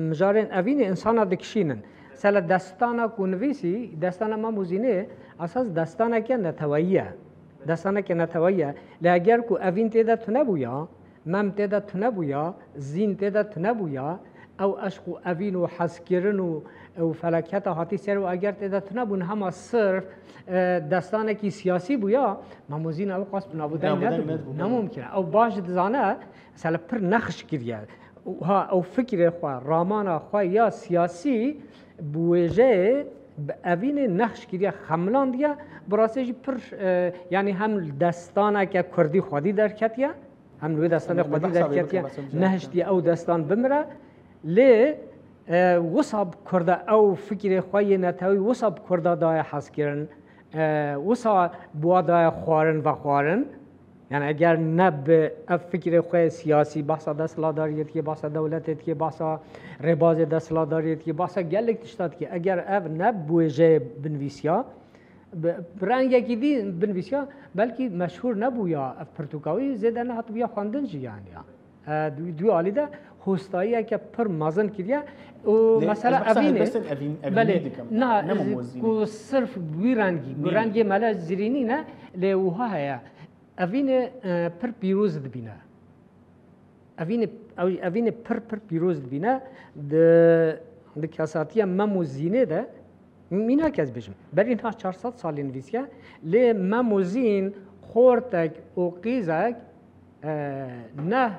mijarên Evînê insana dikişînin. Mesela destana ku nivîsî, destana Mem û Zînê, esas destaneke neteweyî ye. Destaneke neteweyî ye. Lê eger ku Evîn tê de tunebûya, Mem tê de tune bûya, zîn tê de tune bûya, ew eşq û evîn û hezkirin û, û felaketa hatî ser û eger tê de tune bûn, hema sirf, e, destanekî siyasî bûya, Mem û Zîn ew qas bi navûdeng Navûdeng nedibû. Nedibû, Ne bele. Mumkin e. Ew baş dizane, mesela pir nexş kiriye. Û ha ew fikrê xwe, ramana xwe ya siyasî bi wêjeyê, bi evînê nexş kiriye, xemilandiye. Bi rastî jî pir, e, yanî hem destaneke kurdî xwedî derketiye, Em li wê destanê Em li xwedî behsa vê derketiye, bikin, mesela, nehiştiye ew destan bimire. Lê, e, wisa bi Kurda ew fikirê xwe yê netewî wisa bi Kurda daye hezkirin, e, wisa bi wa daye xwarin vexwarin. Yani eger ne bi ev fikirê xwe yê siyasî, behsa desthilatdariyê dikê, behsa dewletê dikê, behsa rêbazê desthilatdariyê dikê, behsa gelek tişta dikê. Eger ev ne bi wêjeyê binivîsiya, Bi, bi rengekî dî binivîsiya, belkî meşhûr nebûya ev pirtûka wî, zêde nehatibûya xwendin jî, yanî ya. E, di, di wî alî de hostayiyeke pir mezin kiriye. Û Lê mesela ez behsa evînê, helbestên evîn-, evînî belê, dikim, na, ne Mem û Zînê. Ku sirf bi wî rengî, ku Nîne. Rengê mele zirînî ne, lê wiha heye. Evînê, e, pir pîroz dibîne. Evînê, ew, evînê pir, pir pîroz dibîne. Di, di kesatiya Mem û Zînê de, mînak ez bêjim, berî niha çar sed salî nivîsiye, lê Mem û Zîn, xortek û qîzek, e, ne,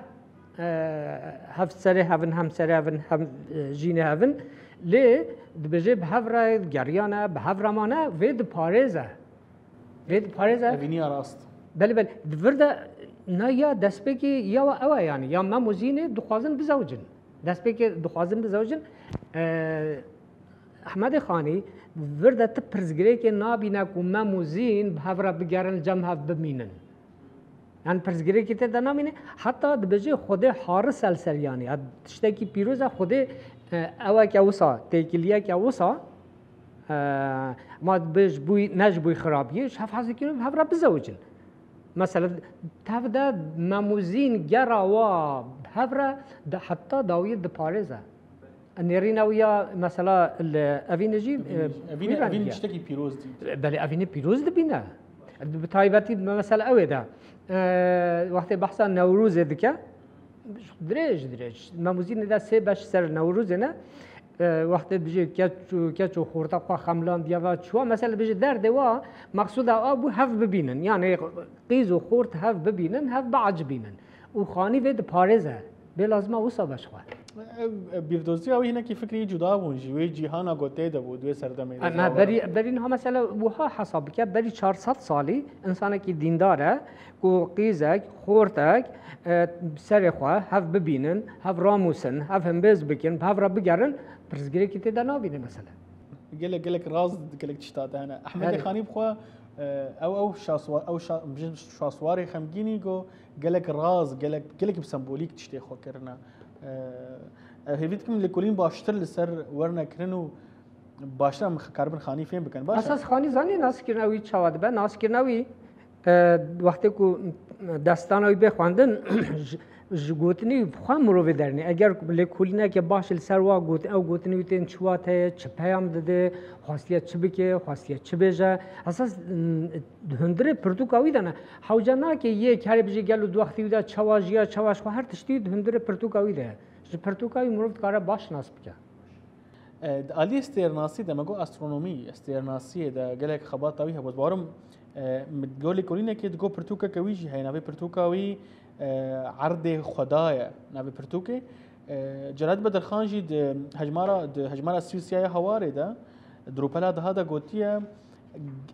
e, hev serê hev in, hem serê hev in, hem, e, jînê hev in, lê dibêje bi hev re geriyane, bi hev re mane, vê diparêze. Vê diparêze. Evîniya rast. Belê, belê. Di vir de na ya destpêkê ya we ew e, yanî ya Mem û Zînê dixwazin bizewicin. Destpêkê dixwazin bizewicin. E, Ehmedê Xanî vir de ti pirsgirêkê nabîne ku Mem û Zîn bi hev re bigerin, cem hev bimînin. Yani pirsgirêkê tê de namîne. Heta dibêje Xwedê haris el ser, yanî ya tiştekî pîroz e, Xwedê, e, eweke wisa, têkiliyeke wisa, e, ma dibê ji bo, ne ji bo xirabiyê, ji hev hez dikin û bi hev re bizewicin. Mesela tev de Mem û Zîn gera wa bi hev re di heta dawiyê diparêze. Nêrîna wî ya mesela li evînê jî, Evînê, e, evînê, wî evîn rengî ye. Tiştekî pîroz dît. Belê evînê pîroz dibîne. Bi taybetî mesela ew ê de, e, wextê behsa Newrozê dike, dirêj dirêj. Mem û Zînê de sê beş ser Newrozê ne. E, wextê bijê keç û, keç û xorta xwe xemlandiye ve çûwa. Mesela bijê derdê wa, mexsûda a bû hev bibînin. Yani qîz û xort hev bibînin, hev biecibînin. Û Xanî vê diparêze. Bê lazima wisa be ji xwe. Ev, ev bîrdostiya wî hinekî fikrî cuda bûn ji wê cîhana ku tê de bû, di wê serdemê de. Em, berî, berî niha mesela wiha hesab bike, berî çar sed salî insanekî dîndar e ku qîzek, xortek, e, serê xwe hev bibînin, hev ramûsin, hev himbêz bikin, bi hev re bigerin, pirsgirêkî tê de nabîne mesela. Gelek, gelek raz, gelek tişta de hene. Ehmedê Herê. Xanî bi xwe, e, ew, ew şaswa-, ew şa-, bijin şaswarê xemgînî ku gelek raz, gelek, gelek bi sembolîk tiştê xwe kirine. E, ev hêvî dikim lêkolîn baştir li ser werne kirin û baştir em karibin Xanî fêm bikin. Baş e. Esas Xanî zanî naskirina wî çawa dibe? Naskirina wî, e, wextê ku destana wî bê xwendin, ji, ji gotinî xwe mirovê dernê. Eger lêkolîneke baş li ser wa got, ew gotinî wî tên çi wateye, çi peyam dide, xwestiye çi bike, xwestiye çi bêje. Esas, m, di hundirê pirtûka wî de ne. Hewce nake yek herê bijî gelo di wextî wî de çawa jiya, çawa ji xwe, her tiştî di hundirê pirtûka wî de ye. Ji pirtûka wî mirov dikare baş nas bike. E, di aliyê stêrnasî de, me got astronomî, stêrnasiyê de gelek xebata wî hebû. Ez bawerim, e, min got lêkolînekê, digot pirtûkeke wî jî heye. Navê pirtûka wî, e, Erdê Xweda ye. Navê pirtûkê. E, Celal Bedirxan jî di hejmara, di hejmara sî û sê ya Hawarê de, di rûpela daha de gotiye,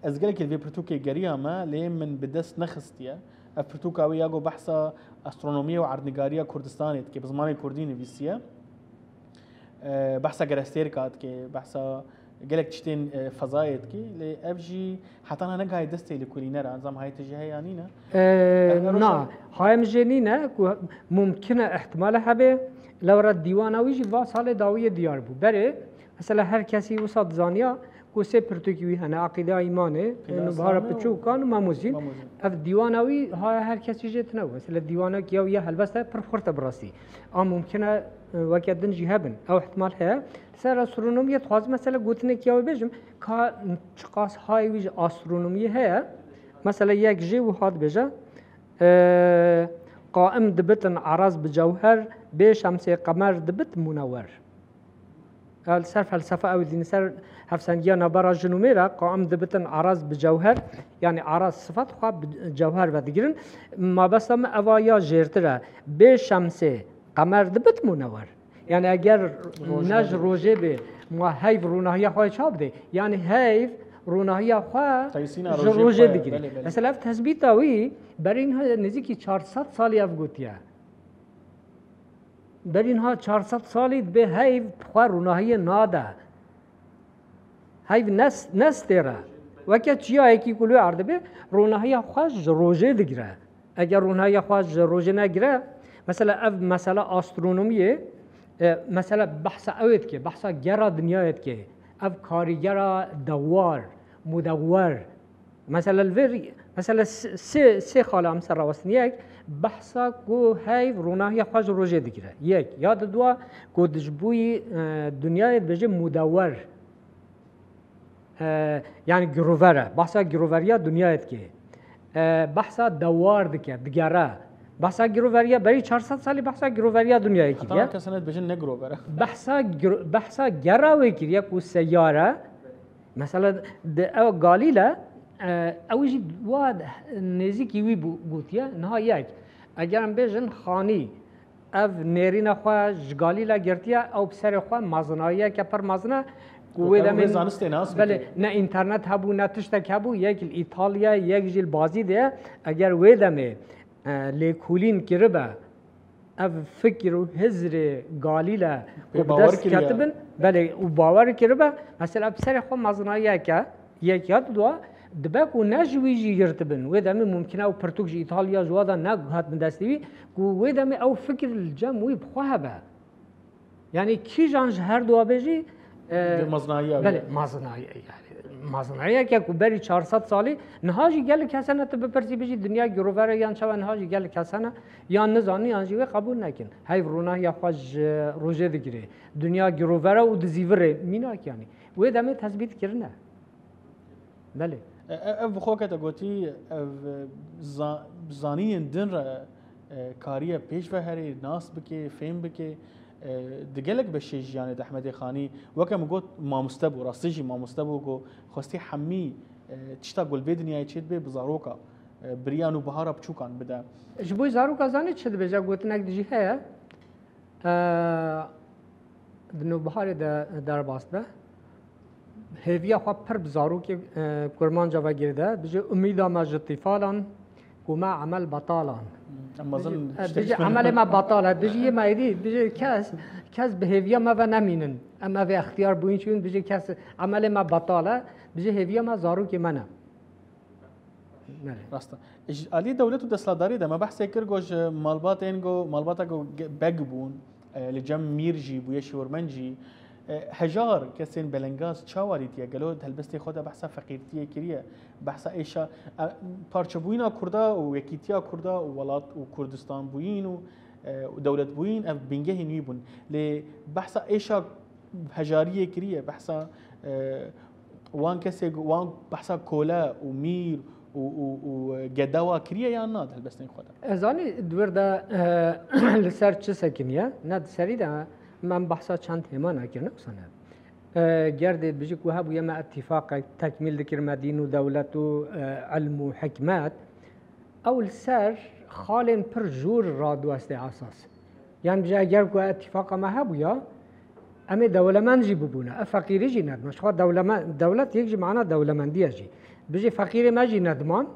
ez gelekî li vê pirtûkê geriyame, lê min bi dest nexistiye. Ev pirtûka wî ya ku behsa astronomiyê û erdnigariya Kurdistanê dike, bi zimanê kurdî nivîsiye. E, behsa gerestêrka dike, behsa gelek tiştên, e, fezayê dike, lê ev jî heta niha negihayê destê lêkolînera, nizam hayê te jî heye ya nîne? E, E, na, hayê min jê nîne, ku mumkin e, ihtimale hebe, lewra dîwana wî jî va salê dawiyê diyar bû. Berê, mesela her kesî wisa dizaniya, ku sê pirtûkî wî hene, Eqîde ya Îmanê, Eqîde ya Nûbihara Îslamê û Piçûkan û Mem û Zîn. Mem û Zîn. Ev dîwana wî haya her kesî jê tune bû. Mesela dîwanekî ya wî ya helbest e, pir xurt e bi rastî. A mumkin e, e, weke din jî hebin. Ew ihtimal heye. Li ser astronomiyê dixwazim mesela gotinekî ya wê bêjim, ka çiqas hayê wî ji astronomiyê heye. Mesela yek jê wiha dibêje, e, Qaim dibitin eraz bi cewher, bê şemsê qemer dibit munewer. Ya li ser felsefe ew dîn ser hevsendiya navbera jin û mêr e, qaim dibitin eraz bi cewher, yanî eraz sifet xwe bi cewher vedigirin. Mabesta min eva ya jêrtir e. Bê şemsê qemer dibit munewer. Yani eger ne ji rojê bê, ma heyv ronahiya xwe ça bidê? Yani heyv ronahiya xwe ji rojê digire. Mesela ev tesbîta wî berî niha nêzîkî çar sed salî ev gotiye. Berî niha çar sed salî dibê heyv xwe ronahiyê nade. Heyv nes-, nestêre. Weke çiyayekî ku li erdê be, ronahiya xwe ji rojê digire. Eger ronahiya xwe ji rojê negire, mesela ev mesela astronomiyê, e, mesela behsa ew ê dike, behsa gera dinyayê dike. Ev karîgera dewar, mudewwer. Mesela li vir, mesela s-, sê, sê xala em ser rawestin. Yek, behsa ku heyv ronahiya xwe ji rojê digire. Yek, ya di dua ku dijbûyî, e, dinyayê dibêje mudewwer. E, yani girover e. Behsa giroveriya dinyayê dike. E, behsa dewar dike, digere. Behsa giroveriya berî çar sed salî behsa giroveriya dinyayê kiriye. Heta kesene dibêjin ne girover e. Behsa giro-, behsa gera wê kiriye ku seyare. Mesela di ew Galîle, e, ew jî wa nêzîkî wî bû, gotiye. Niha yek. Eger em bêjin xanî, ev nêrîna xwe ji Galîle girtiye, ew bi serê xwe mezinayiyeke pir mezin e, ku wê demê zanistê nas bike. Belê, ne înternet hebû, ne tiştek hebû, yek li Îtalya, yek jî li Bazî de ye. Eger wê demê, e, lêkolîn kiribe, ev fikir û hizrê Galîle ku bi dest ketibin, belê, û bawer kiribe, mesela bi serê xwe mezinayiyeke, yek ya dua, dibe ku ne ji wî jî girtibin. Wê demê mumkin e ew pirtûk ji Îtalya ji wa de nehatin destê wî, ku wê demê ew fikir li cem wî bi xwe hebe. Yani kîjan ji her dua bê jî, e, mezinayiya wî. Belê, mezinayiya, yani, mezinayiyeke ku berî çar sed salî, niha jî gelek kesene tu bipirsî bijî dinya girover e yan çawa, niha jî gelek kesene yan nizanî yan jî wê qebûl nekin. Heyv ronahiya xwe ji rojê digirê. Dinya girover e û dizîvirê. Mînak yani. Wê demê tesbît kirine. Belê. E, e, ev bi xwe ke te gotî, ev, e, za-, zanînên din re, e, kariye pêş ve herê, nas bike, fêm bike. E, di gelek beşê jiyanê de Ehmedê Xanî, weke min got, mamoste bû, rastî jî mamoste bû ku xwestî hemî, e, tişta ku li vê dinyayê çêdibe bi zaroka, e, biriya nûbihara biçûkan bide. Ji bo zaroka zanî çi dibêje, gotinek dijî heye. E, di nûbiharê de derbas be. Hêviya xwe pir bi zarokê, e, kurmanca ve girêde. Bijê, umîda me ji tîfalan ku me emel betalan. Em mezin bijê, e, tiştek bijê, emelê me betal e. Bijê yê me êdî, bijê kes, kes bi hêviya me ve nemînin. Em ev ê extiyar bûyîn çûn, bijê kes, emelê me betal e. Bijê hêviya me zarokê me ne. Belê. Rast e. Ji alî dewlet û desthilatdarî de me behsê kir, got ji malbatên ku, malbata ku ge-, beg bûn, e, li cem mîr jî bûye, şêwirmend jî, e, hejar kesên belengaz çawa dîtiye? Gelo di helbestê xwe de behsa feqîrtiyê kiriye, behsa êşa, e, parçebûyîna Kurda û yekîtiya Kurda û welat û Kurdistanbûyîn û, e, û dewletbûyîn ev bingehên wî bûn. Lê behsa êşa hejariyê kiriye, behsa, e, wan kesê, wan behsa kole û mîr û, û, û gede wa kiriye yan na di helbestên xwe de? Ez zanî di wir de, e, li ser çi sekiniye, ne di serî de me, em behsa çend hêman kirine wisa ne. E, ger dê bijî ku hebûye me îtîfaqek tekmîl dikir me dîn û dewlet û, e, ilm û hikmet, ew li ser xalên pir jûr radiwestê esas. Yan bijî eger ku îtîfaqa me hebûya, em ê dewlemend jî bibûne, ev feqîrî jî nediman. Ji xwe dewleme-, dewlet yek ji mana dewlemendiye jî. Bijî feqîrê me jî nediman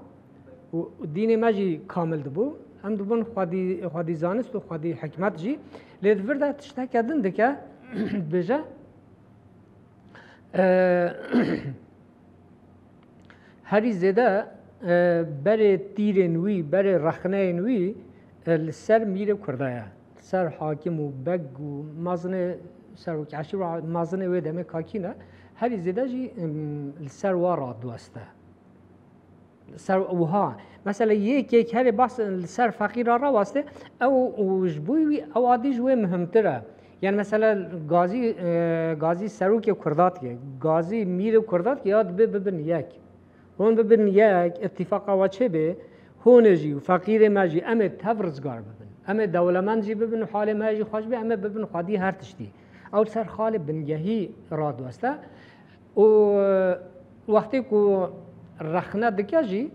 û dînê me jî kamil dibû. Em dibûn xwedî, xwedî zanist û xwedî hikmet jî. Lê di vir de tişteke din dike, dibêje, e, Herî zêde, e, berê tîrên wî, berê rexneyên wî, e, li ser mîrê Kurda ye. Li ser hakim û beg û mezinê, serokê eşîr û mezinê wê demê ka kî ne, herî zêde jî, em, li ser wa radiweste. Li ser wiha, mesela yek yek herê bas li ser feqîra raweste, ew û ji bo wî ew adî ji wê muhimtir e. Yani mesela Gazî, e, Gazî serokê Kurda dike, Gazî mîrê Kurda dike ya dibê bibin yek. Hûn bibin yek, îtîfaqa we çêbe Hûnê jî û feqîrê me jî em ê tev rizgar bibin. Em ê dewlemend jî bibin û halê me jî xweş be, em ê bibin xwedî her tiştî. Ew li ser xalê bingehî radiweste û wextê ku rexne dike jî,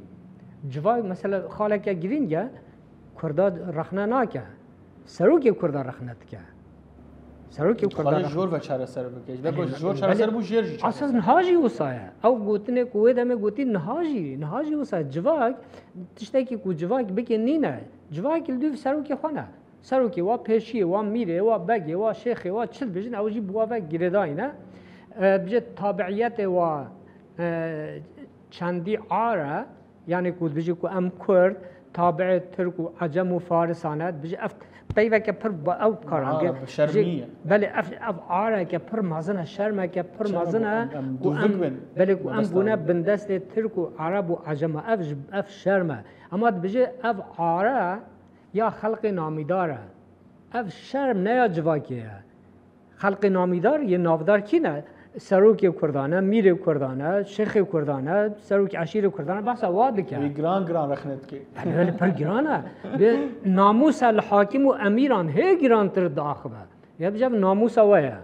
civak, mesela xaleke girîng e, Kurda rexne nake. Serokê Kurda rexne dike. Serokê Kurda Dixwaze rexne jor ve çareser bike. Ji ber ku Belê, jor belê. çareser bû, jêr jî Asas çareser. niha jî wisa ye. Ew gotinê ku wê demê gotî niha jî, niha jî wisa ye. Civak tiştekî ku civak bike nîne. Civak li dûv serokê xwe ne. Serokê wa pêşiyê, wa mîrê, wa begê, wa şêxê, wa çi dibêjin, ew jî bi wa ve girêdayî ne. E, dibêje tabiiyetê wa, e, çendî ar e. Yanî ku dibêje ku em Kurd, tabiê Tirk û Ecem û Farisan e, dibêje ev peyveke pir ba-, ew karan Ara, ge-, bi şermî jê-, ye. belê ev, ev areke pir mezin e, şermeke pir Şerm mezin e, em, em ku dûvik em, bin. belê ku em Mebesta bûne bin. bindestê Tirk û Ereb û Ecem e. Ev ji, ev şerm e. Ema dibêje ev are ya xelqê namîdar e. Ev şerm ne ya civakê ye. Xelqê namîdar yê navdar kî ne? Serokê Kurdan e, mîrê Kurdan e, şêxê Kurdan e, serokê eşîrê Kurdan e, behsa wa dike. Wî giran giran rexne dike. Belê, belê, pir giran e. Bi namûsa li hakim û emîran hê girantir diaxive. Ya dibêje ev namûsa we ye.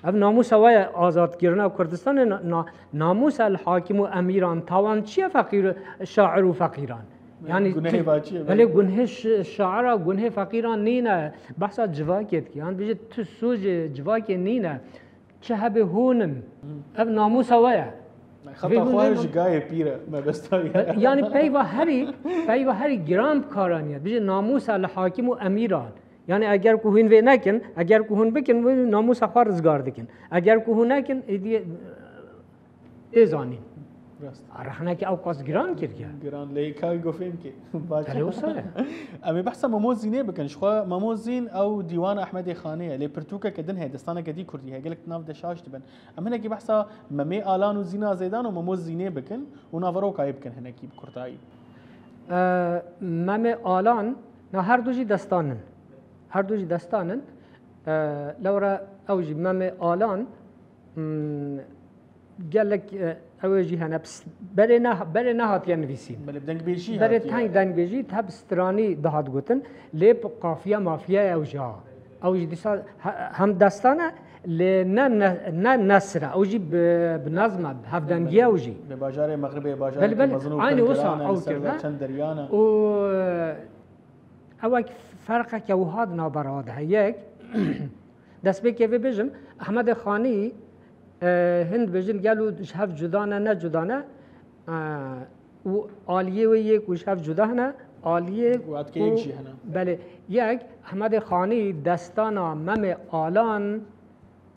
Ev namûsa we ye, azadkirina Kurdistanê na-, na-, namûsa li hakim û emîran tawan çi ye feqîr, şair û feqîran? Yanî Gunehê tu, va çi ye? belê gunhê şi-, şaira, gunhê feqîran nîne. Behsa civakê dike. Yan bêje tu sûcê civakê nîne. Çi hebe hûn in. Ev namûsa we ye. Xeta Vê xwe hûn ji gayê pîr e, mebesta ye. Yanî peyva herî, peyva herî giran bi kar aniye. Bêje namûsa li hakim û emîran. Yanî eger ku hûn vê nekin, eger ku hûn bikin, wê namûsa xwe rizgar dikin. Eger ku hûn nekin, êdî, ê zanîn. Rast. Rexneke ew qas giran kiriye. Giran lê ka go fêm ke. Belê wisa ye. Em ê behsa Memo Zînê bikin. Ji xwe Memo Zîn ew dîwana Ehmedê Xanê ye. Lê pirtûkeke din heye, destaneke dî kurdî heye. Gelek di nav de şaş dibin. Em hinekî behsa Memê Alan û Zîna Zêdan û Memo Zînê bikin û naverokayê bikin hinekî bi kurtayî. E, Memê Alan, na her du jî destan in. Her du jî destan in. E, lewra ew jî Memê Alan, hmm, gelek, e, ew ê jî hene pis-, berê ne, berê nehatiye nivîsîn. Belê bi dengbêjî Berê hatiye. teng dengbêjî, te bi stranî dihat gotin. Lê bi qafiye mafiye ew jî ha. Ew jî dîsa he-, hem destan e, lê ne, ne, ne nesr e. Ew jî bi, bi nezm e, bi hevdengiye ew jî. Li bajarê Mexribê, bajarê Belê, belê. mezin û Aynî pir wisa giran e, li ew ser kirine. çend deryan e. Û, e, Ew wek ferqeke wiha di navbera de heye. Yek, destpêkê vê bêjim, Ehmedê Xanî, e, hin dibêjin gelo ji hev cuda ne, ne cuda ne, e, û aliyê wê yek û ji hev cuda hene, aliyê Û etke û yek jî hene. Belê, yek, Ehmedê Xanî destana Memê Alan,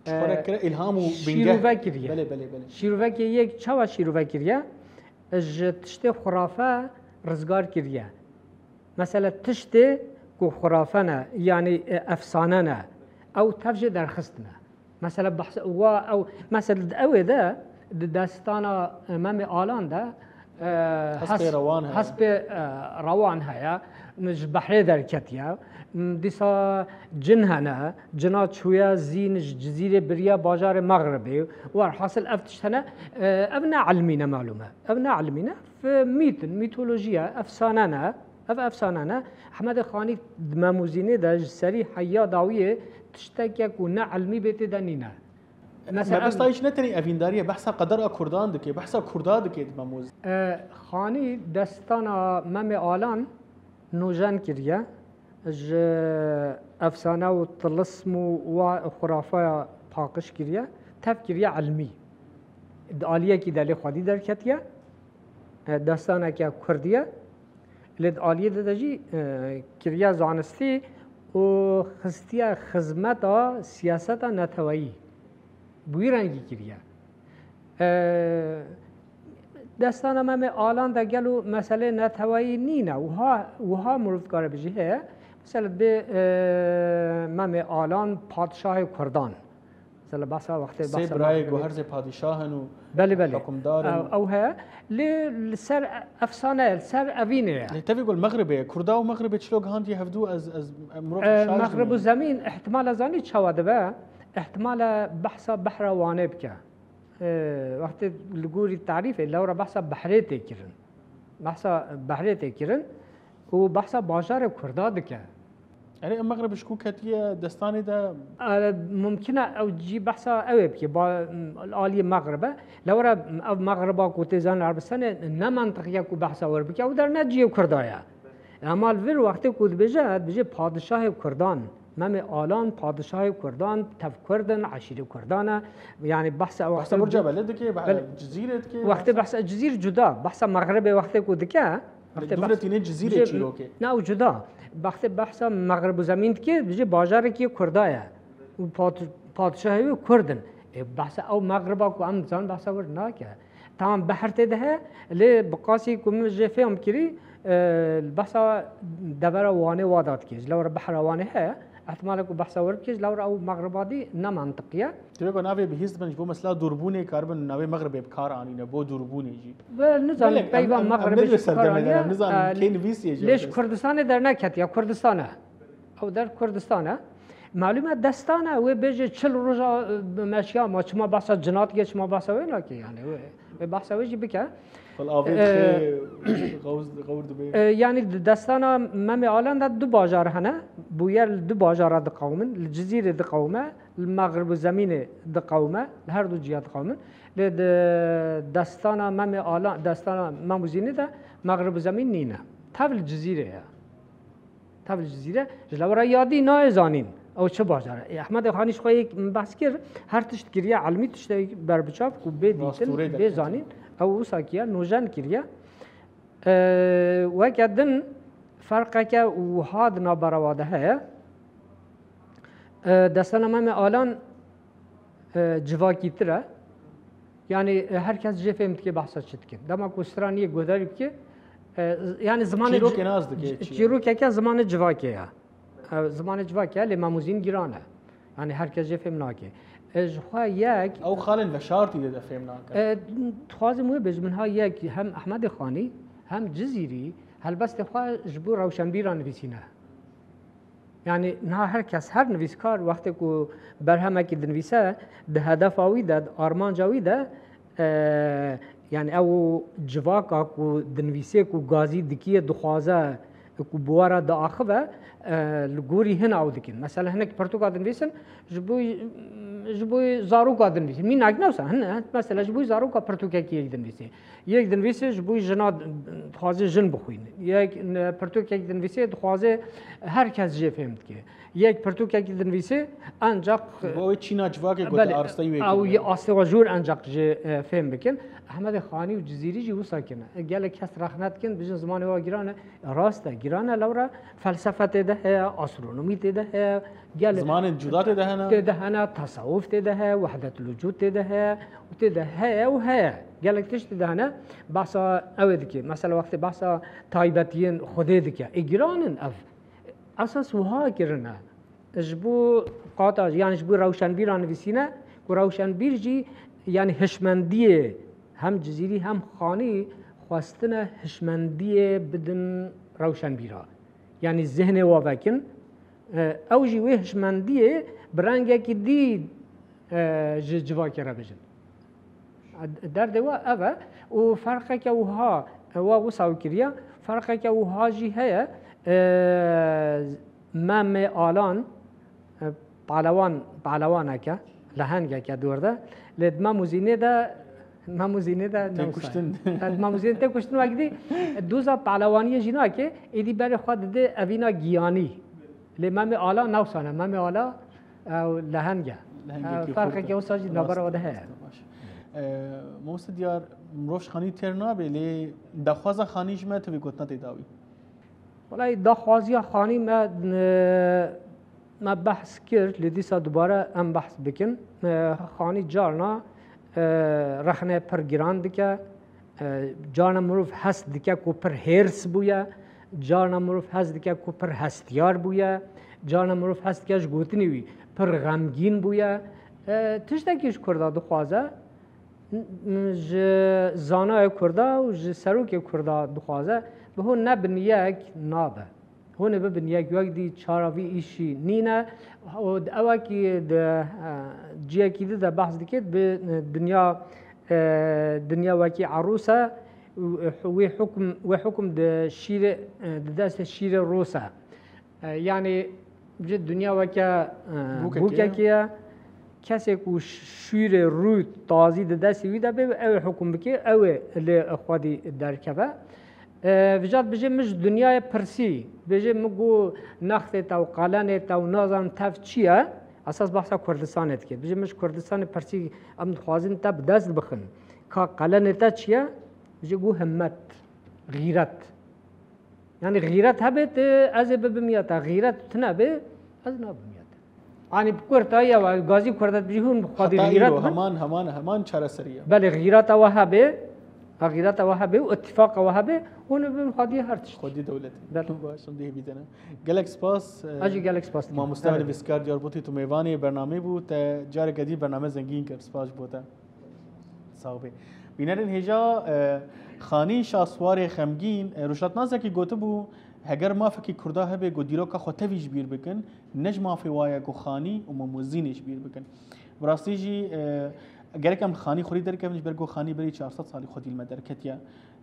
Ji xwe re e, kire îlham û bingeh. şîrove kiriye. Belê, belê, belê. Şîrovekê yek çawa şîrove kiriye? Ji tiştê xurafe rizgar kiriye. Mesela tiştê ku xurafe ne, yanî, e, efsane ne, ew tev jê derxistine. Mesela behs-, wa ew, mesela di ewê de, di destana, e, Memê Alan de, e, Hespê hes-, rewan heye. hespê, e, rewan heye, ji behrê derketiye. M, dîsa cin hene, cina çûye zîn ji Cizîrê biriye bajarê Mexribê. Werhasil ev tişt hene, e, ev ne ilmî ne malûm e. Ev ne ilmî ne, ev mît in, mîtolojî ye, efsane ne. Ev efsane ne. Ehmedê Xanî di Memo Zînê de ji serî heya dawiyê tişteke ku ne ilmî bê tê de nîne. Mesela Mebesta em hîç ne tenê evîndarî ye, behsa qedera Kurdan dike, behsa Kurda dike di Memo Zînê. E, Xanî destana Memê Alan nûjen kiriye, ji efsane û tilism û wa xurafeya paqij kiriye, tev kiriye ilmî. Di aliyekî de lê xwedî derketiye, e, destaneke kurdî ye. Lê di aliyê de de jî, e, kiriye zanistî û xistiye xizmeta siyaseta neteweyî. Bi wî rengî kiriye. E, destana Memê Alan de gelo meselê neteweyî nîne. Wiha, wiha mirov dikare bijî heye. Mesela dibê, e, Memê Alan padşahê Kurdan. Mesela behsa wextê Sê behsa birayê Mexribê. ku her sê padîşah in û Belê, belê. hukimdar in. Ew, ew heye. Lê li ser efsane ye, li ser evînê ye. Lê tevî ku li Mexribê ye. Kurda û Mexribê çilo gihandiye hevdû ez, ez, em mirov E, şaş Mexrib û dibin. Zemîn ihtimale zanî çawa dibe? Ihtimale behsa behra Wanê bike. E, wextê li gorî tarîfê lewra behsa behrê tê kirin. Behsa behrê tê kirin û behsa bajarê Kurda dike. Erê, em Mexrib ji ku ketiye destanê de? Erê, mumkin e ew cî behsa ew ê bike, ba, aliyê Mexrib e. Lewra ev Mexriba ku tê zanîn Erbistanê ne mentiq ye ku behsa wer bike, ew der ne ciyê Kurda ye. Ema li vir wextê ku dibêje, dibêje padişahê Kurdan, Memê Alan padişahê Kurdan, tev Kurd in, eşîrê Kurdan e. Yani behsa Behsa wextê Burca Belê dike, be-, Belê. Cizîrê dike, Wextê behsa behsa Cizîr cuda, behsa Mexribê wextê ku dike, Wextê Dûvre behs-, tîne Cizîrê dibêje, çîrokê. Ne, ew cuda. Wextê behsa Mexrib û Zemîn dikê, dibêje bajarekî Kurda ye. Û pat-, padişahê wê Kurd in. Ê, behsa ew Mexriba ku em dizanin behsa wir nake. Tamam, behr tê de heye, lê bi qasî ku min jê fêm kirî, e, behsa devera Wanê wa da dikê. Ji lewra behra Wanê heye, ihtimale ku behsa wir bikê, ji lewra ew Mexriba dî ne mentiqî ye. Tê weke navê bihîst bin ji bo mesela dûrbûnê karibin navê Mexribê bi kar anîne, bo dûrbûnê jî. Ve nizanim, Belê, peyva em, em, em Mexribê ne jî dibê serdemê de, kar em nizanim, e, kê nivîsiye jî lê ew ji kes. Kurdistanê derneket ya, Kurdistan e. Ew der Kurdistan e. Malûm e destan e, wê bêje çil roja, e, meşiya ma, çima behsa cina dike, çima behsa wê nake, yani, wê, wê behsa wê jî bike. Fil avê E, dixê, xewz-, xewr dibê. E, yani di destana Memê Alan de du bajar hene. Bûyer li du bajara diqewimin, li Cizîrê diqewime, li Mexrib û Zemînê diqewime, li her du ciya diqewimin. Lê di destana Memê Alan, destana Mem û Zînê de Mexrib û Zemîn nîne. Tev li Cizîrê ye. Tev li Cizîre, ji lewra yadî nayê zanîn ew çi bajar e. Ê, Ehmedê Xanî ji xwe yek min behs kir, her tişt kiriye elmî tiştekî berbiçav ku bê dîtin, Rastûrê bê derket. Zanîn, ew wisa kiye, nûjen kiriye. E, weke din ferqeke wiha di navbera wa de heye. E, destana Memê Alan, e, civakîtir e. Yani, e, her kes jê fêm dike behsa çi dikin. Dema ku straniyê guhdarî bike, e, z-, yani zimanê Çîrokê ci-, nas dike, ci-, çîrok. Çîrokeke zimanê civakê ye. E, zimanê civakê ye, lê Mem û Zîn giran e. Yani her kes jê fêm nake. E, ji xwe yek Ew xalên veşartî de, de fêm nake. E, dixwazim wê bêjim, min ha yek hem Ehmedê Xanî, hem Cizîrî, helbestê xwe ji bo rewşenbîra nivîsîne. Yani niha her kes, her nivîskar wextê ku berhemekî dinivîse, di hedefa wî de, di armanca wî de, e, yani ew civaka ku dinivîsê, ku gazî dikiye, dixwaze ku bi we re diaxive, e, li gorî hin ew dikin. Mesela hinek pirtûka dinivîsin, ji bo, ji bo zaroka dinivîsin. Mînak ne wisa, hin, mesela ji bo zaroka pirtûkekî yek dinivîsê. Yek dinivîsê ji bo jina dixwaze jin bixwîne. Yek, n-, pirtûkek dinivîsê dixwaze her kes jê fêm dike. Yek pirtûkekî dinivîsê ancak Bo wê çîna civakê ku Belê, te aristeyî wê ew kiriye. Yê astê we jor ancak jê, e, fêm bikin. Ehmedê Xanî û Cizîrî jî wisa kirine. E, gelek kes rexne dikin, bijin zimanê we giran e. Rast e, giran e, lewra felsefe tê de heye, astronomî tê de heye, Gelek Zimanên cuda tê de hene. Tê de hene, tesewuf tê de heye, wehdet lucûd tê de heye û tê de heye û heye. Gelek tişt tê de hene, behsa ew ê dike. Mesela wextê behsa taybetiyên Xwedê dike. Ê giran in ev. Esas wiha kirine. Ji bo qata, yani ji bo rewşenbîra nivîsîne, ku rewşenbîr jî, yani hişmendiyê hem Cizîrî hem Xanî xwestine hişmendiyê bidin rewşenbîra. Yani zihnê wa vekin, E, ew jî wê hişmendiyê bi rengekî dî, e, ji civakê re bijin. E, derdê we ev e û ferqeke wiha, e, we wisa kiriye, ferqeke wiha jî heye, e, Memê Alan, e, palewan, pelewaneke, lehengeke dor de, lê di Mem û Zînê de Mem û Zînê de Tê ne wisa ye. Kuştin. Di Mem û Zînê tê kuştin wek dî, doza pehlewaniyê jî nake, êdî berê xwe dide evîna giyanî. Lê Memê Ala ne wisa ne. Memê Ala, ew leheng e. Lehengekî Ew ferqeke xurt e. Wisa jî navbera we de heye. Rast e, baş. E, Mamoste Diyar, mirov ji Xanî têr nabe, lê daxwaza Xanî ji me, tu vê gotina tê dawî. Welay daxwaziya Xanî me, e, me behs kir, lê dîsa dubare em behs bikin. E, Xanî carna, e, rexne pir giran dike. E, carna mirov hest dike ku pir hêrs bûye. Carna mirov hest dike ku pir hestiyar bûye. Carna mirov hest dike ji gotinê wî pir xemgîn bûye. E, tiştekî ji Kurda dixwaze, ji zanayê Kurda û ji serokê Kurda dixwaze, bi hûn nebin yek nabe. Hûn ê bibin yek, wek dî çara vî îşî nîne. Û di ewekî di, e, ciyekî di de behs dikê, bi dinya, e, dinya wekî erûs e, wê hukum, wê hukum di şîrê, e, di destê şîrê rûs e. E, yanî ji dinya weke, e, Bûkekê. bûkekê ye. Kesê ku şîrê rû tazî di destê wî de bê, ew ê hukum bike, ew ê li xwedî derkeve. E, vijat bijê min ji dinyayê pirsî, bijê min got nextê te û qelenê te û nazanim tev çi ye? Esas behsa Kurdistanê dike. Bijê min ji Kurdistanê pirsî, em dixwazin te bi dest bixin. Ka qelenê te çi ye? Bijê got himmet, xîret. Yanî xîret hebe te, ez ê bibim ya te. Xîret tune be, ez nabim ya te. Yanî bi kurtayî ya gazî Kurdet bijî hûn bi xwedî Heta xîret îro bin. heman, heman, heman çareserî ye. Belê xîreta we hebe, ha xîreta we hebe û ittifaka we hebe, hûn bibin xwedî her tişt. Xwedî dewlet. Belê. Baş, em dê hêvî dene. Gelek spas. e, Ez jî gelek spas dikim. Mamoste Evet. Nivîskar Diyarbekirî, tu mêvanê bernamê bû, te careke dî bername zengîn kir. Spas ji bo te. Sax bê. Bînerên hêja, e, Xanî Şahswarê Xemgîn, e, rojhilatnasekî gotibû, heger mafekî Kurda hebe ku dîroka xwe tevî ji bîr bikin, ne ji mafê wa ye ku Xanî û Mem û Zînê ji bîr bikin. Bi rastî jî, e, gerek em Xanî xwedî derkevin, ji ber ku Xanî berî çar sed salî xwedî li me derketiye.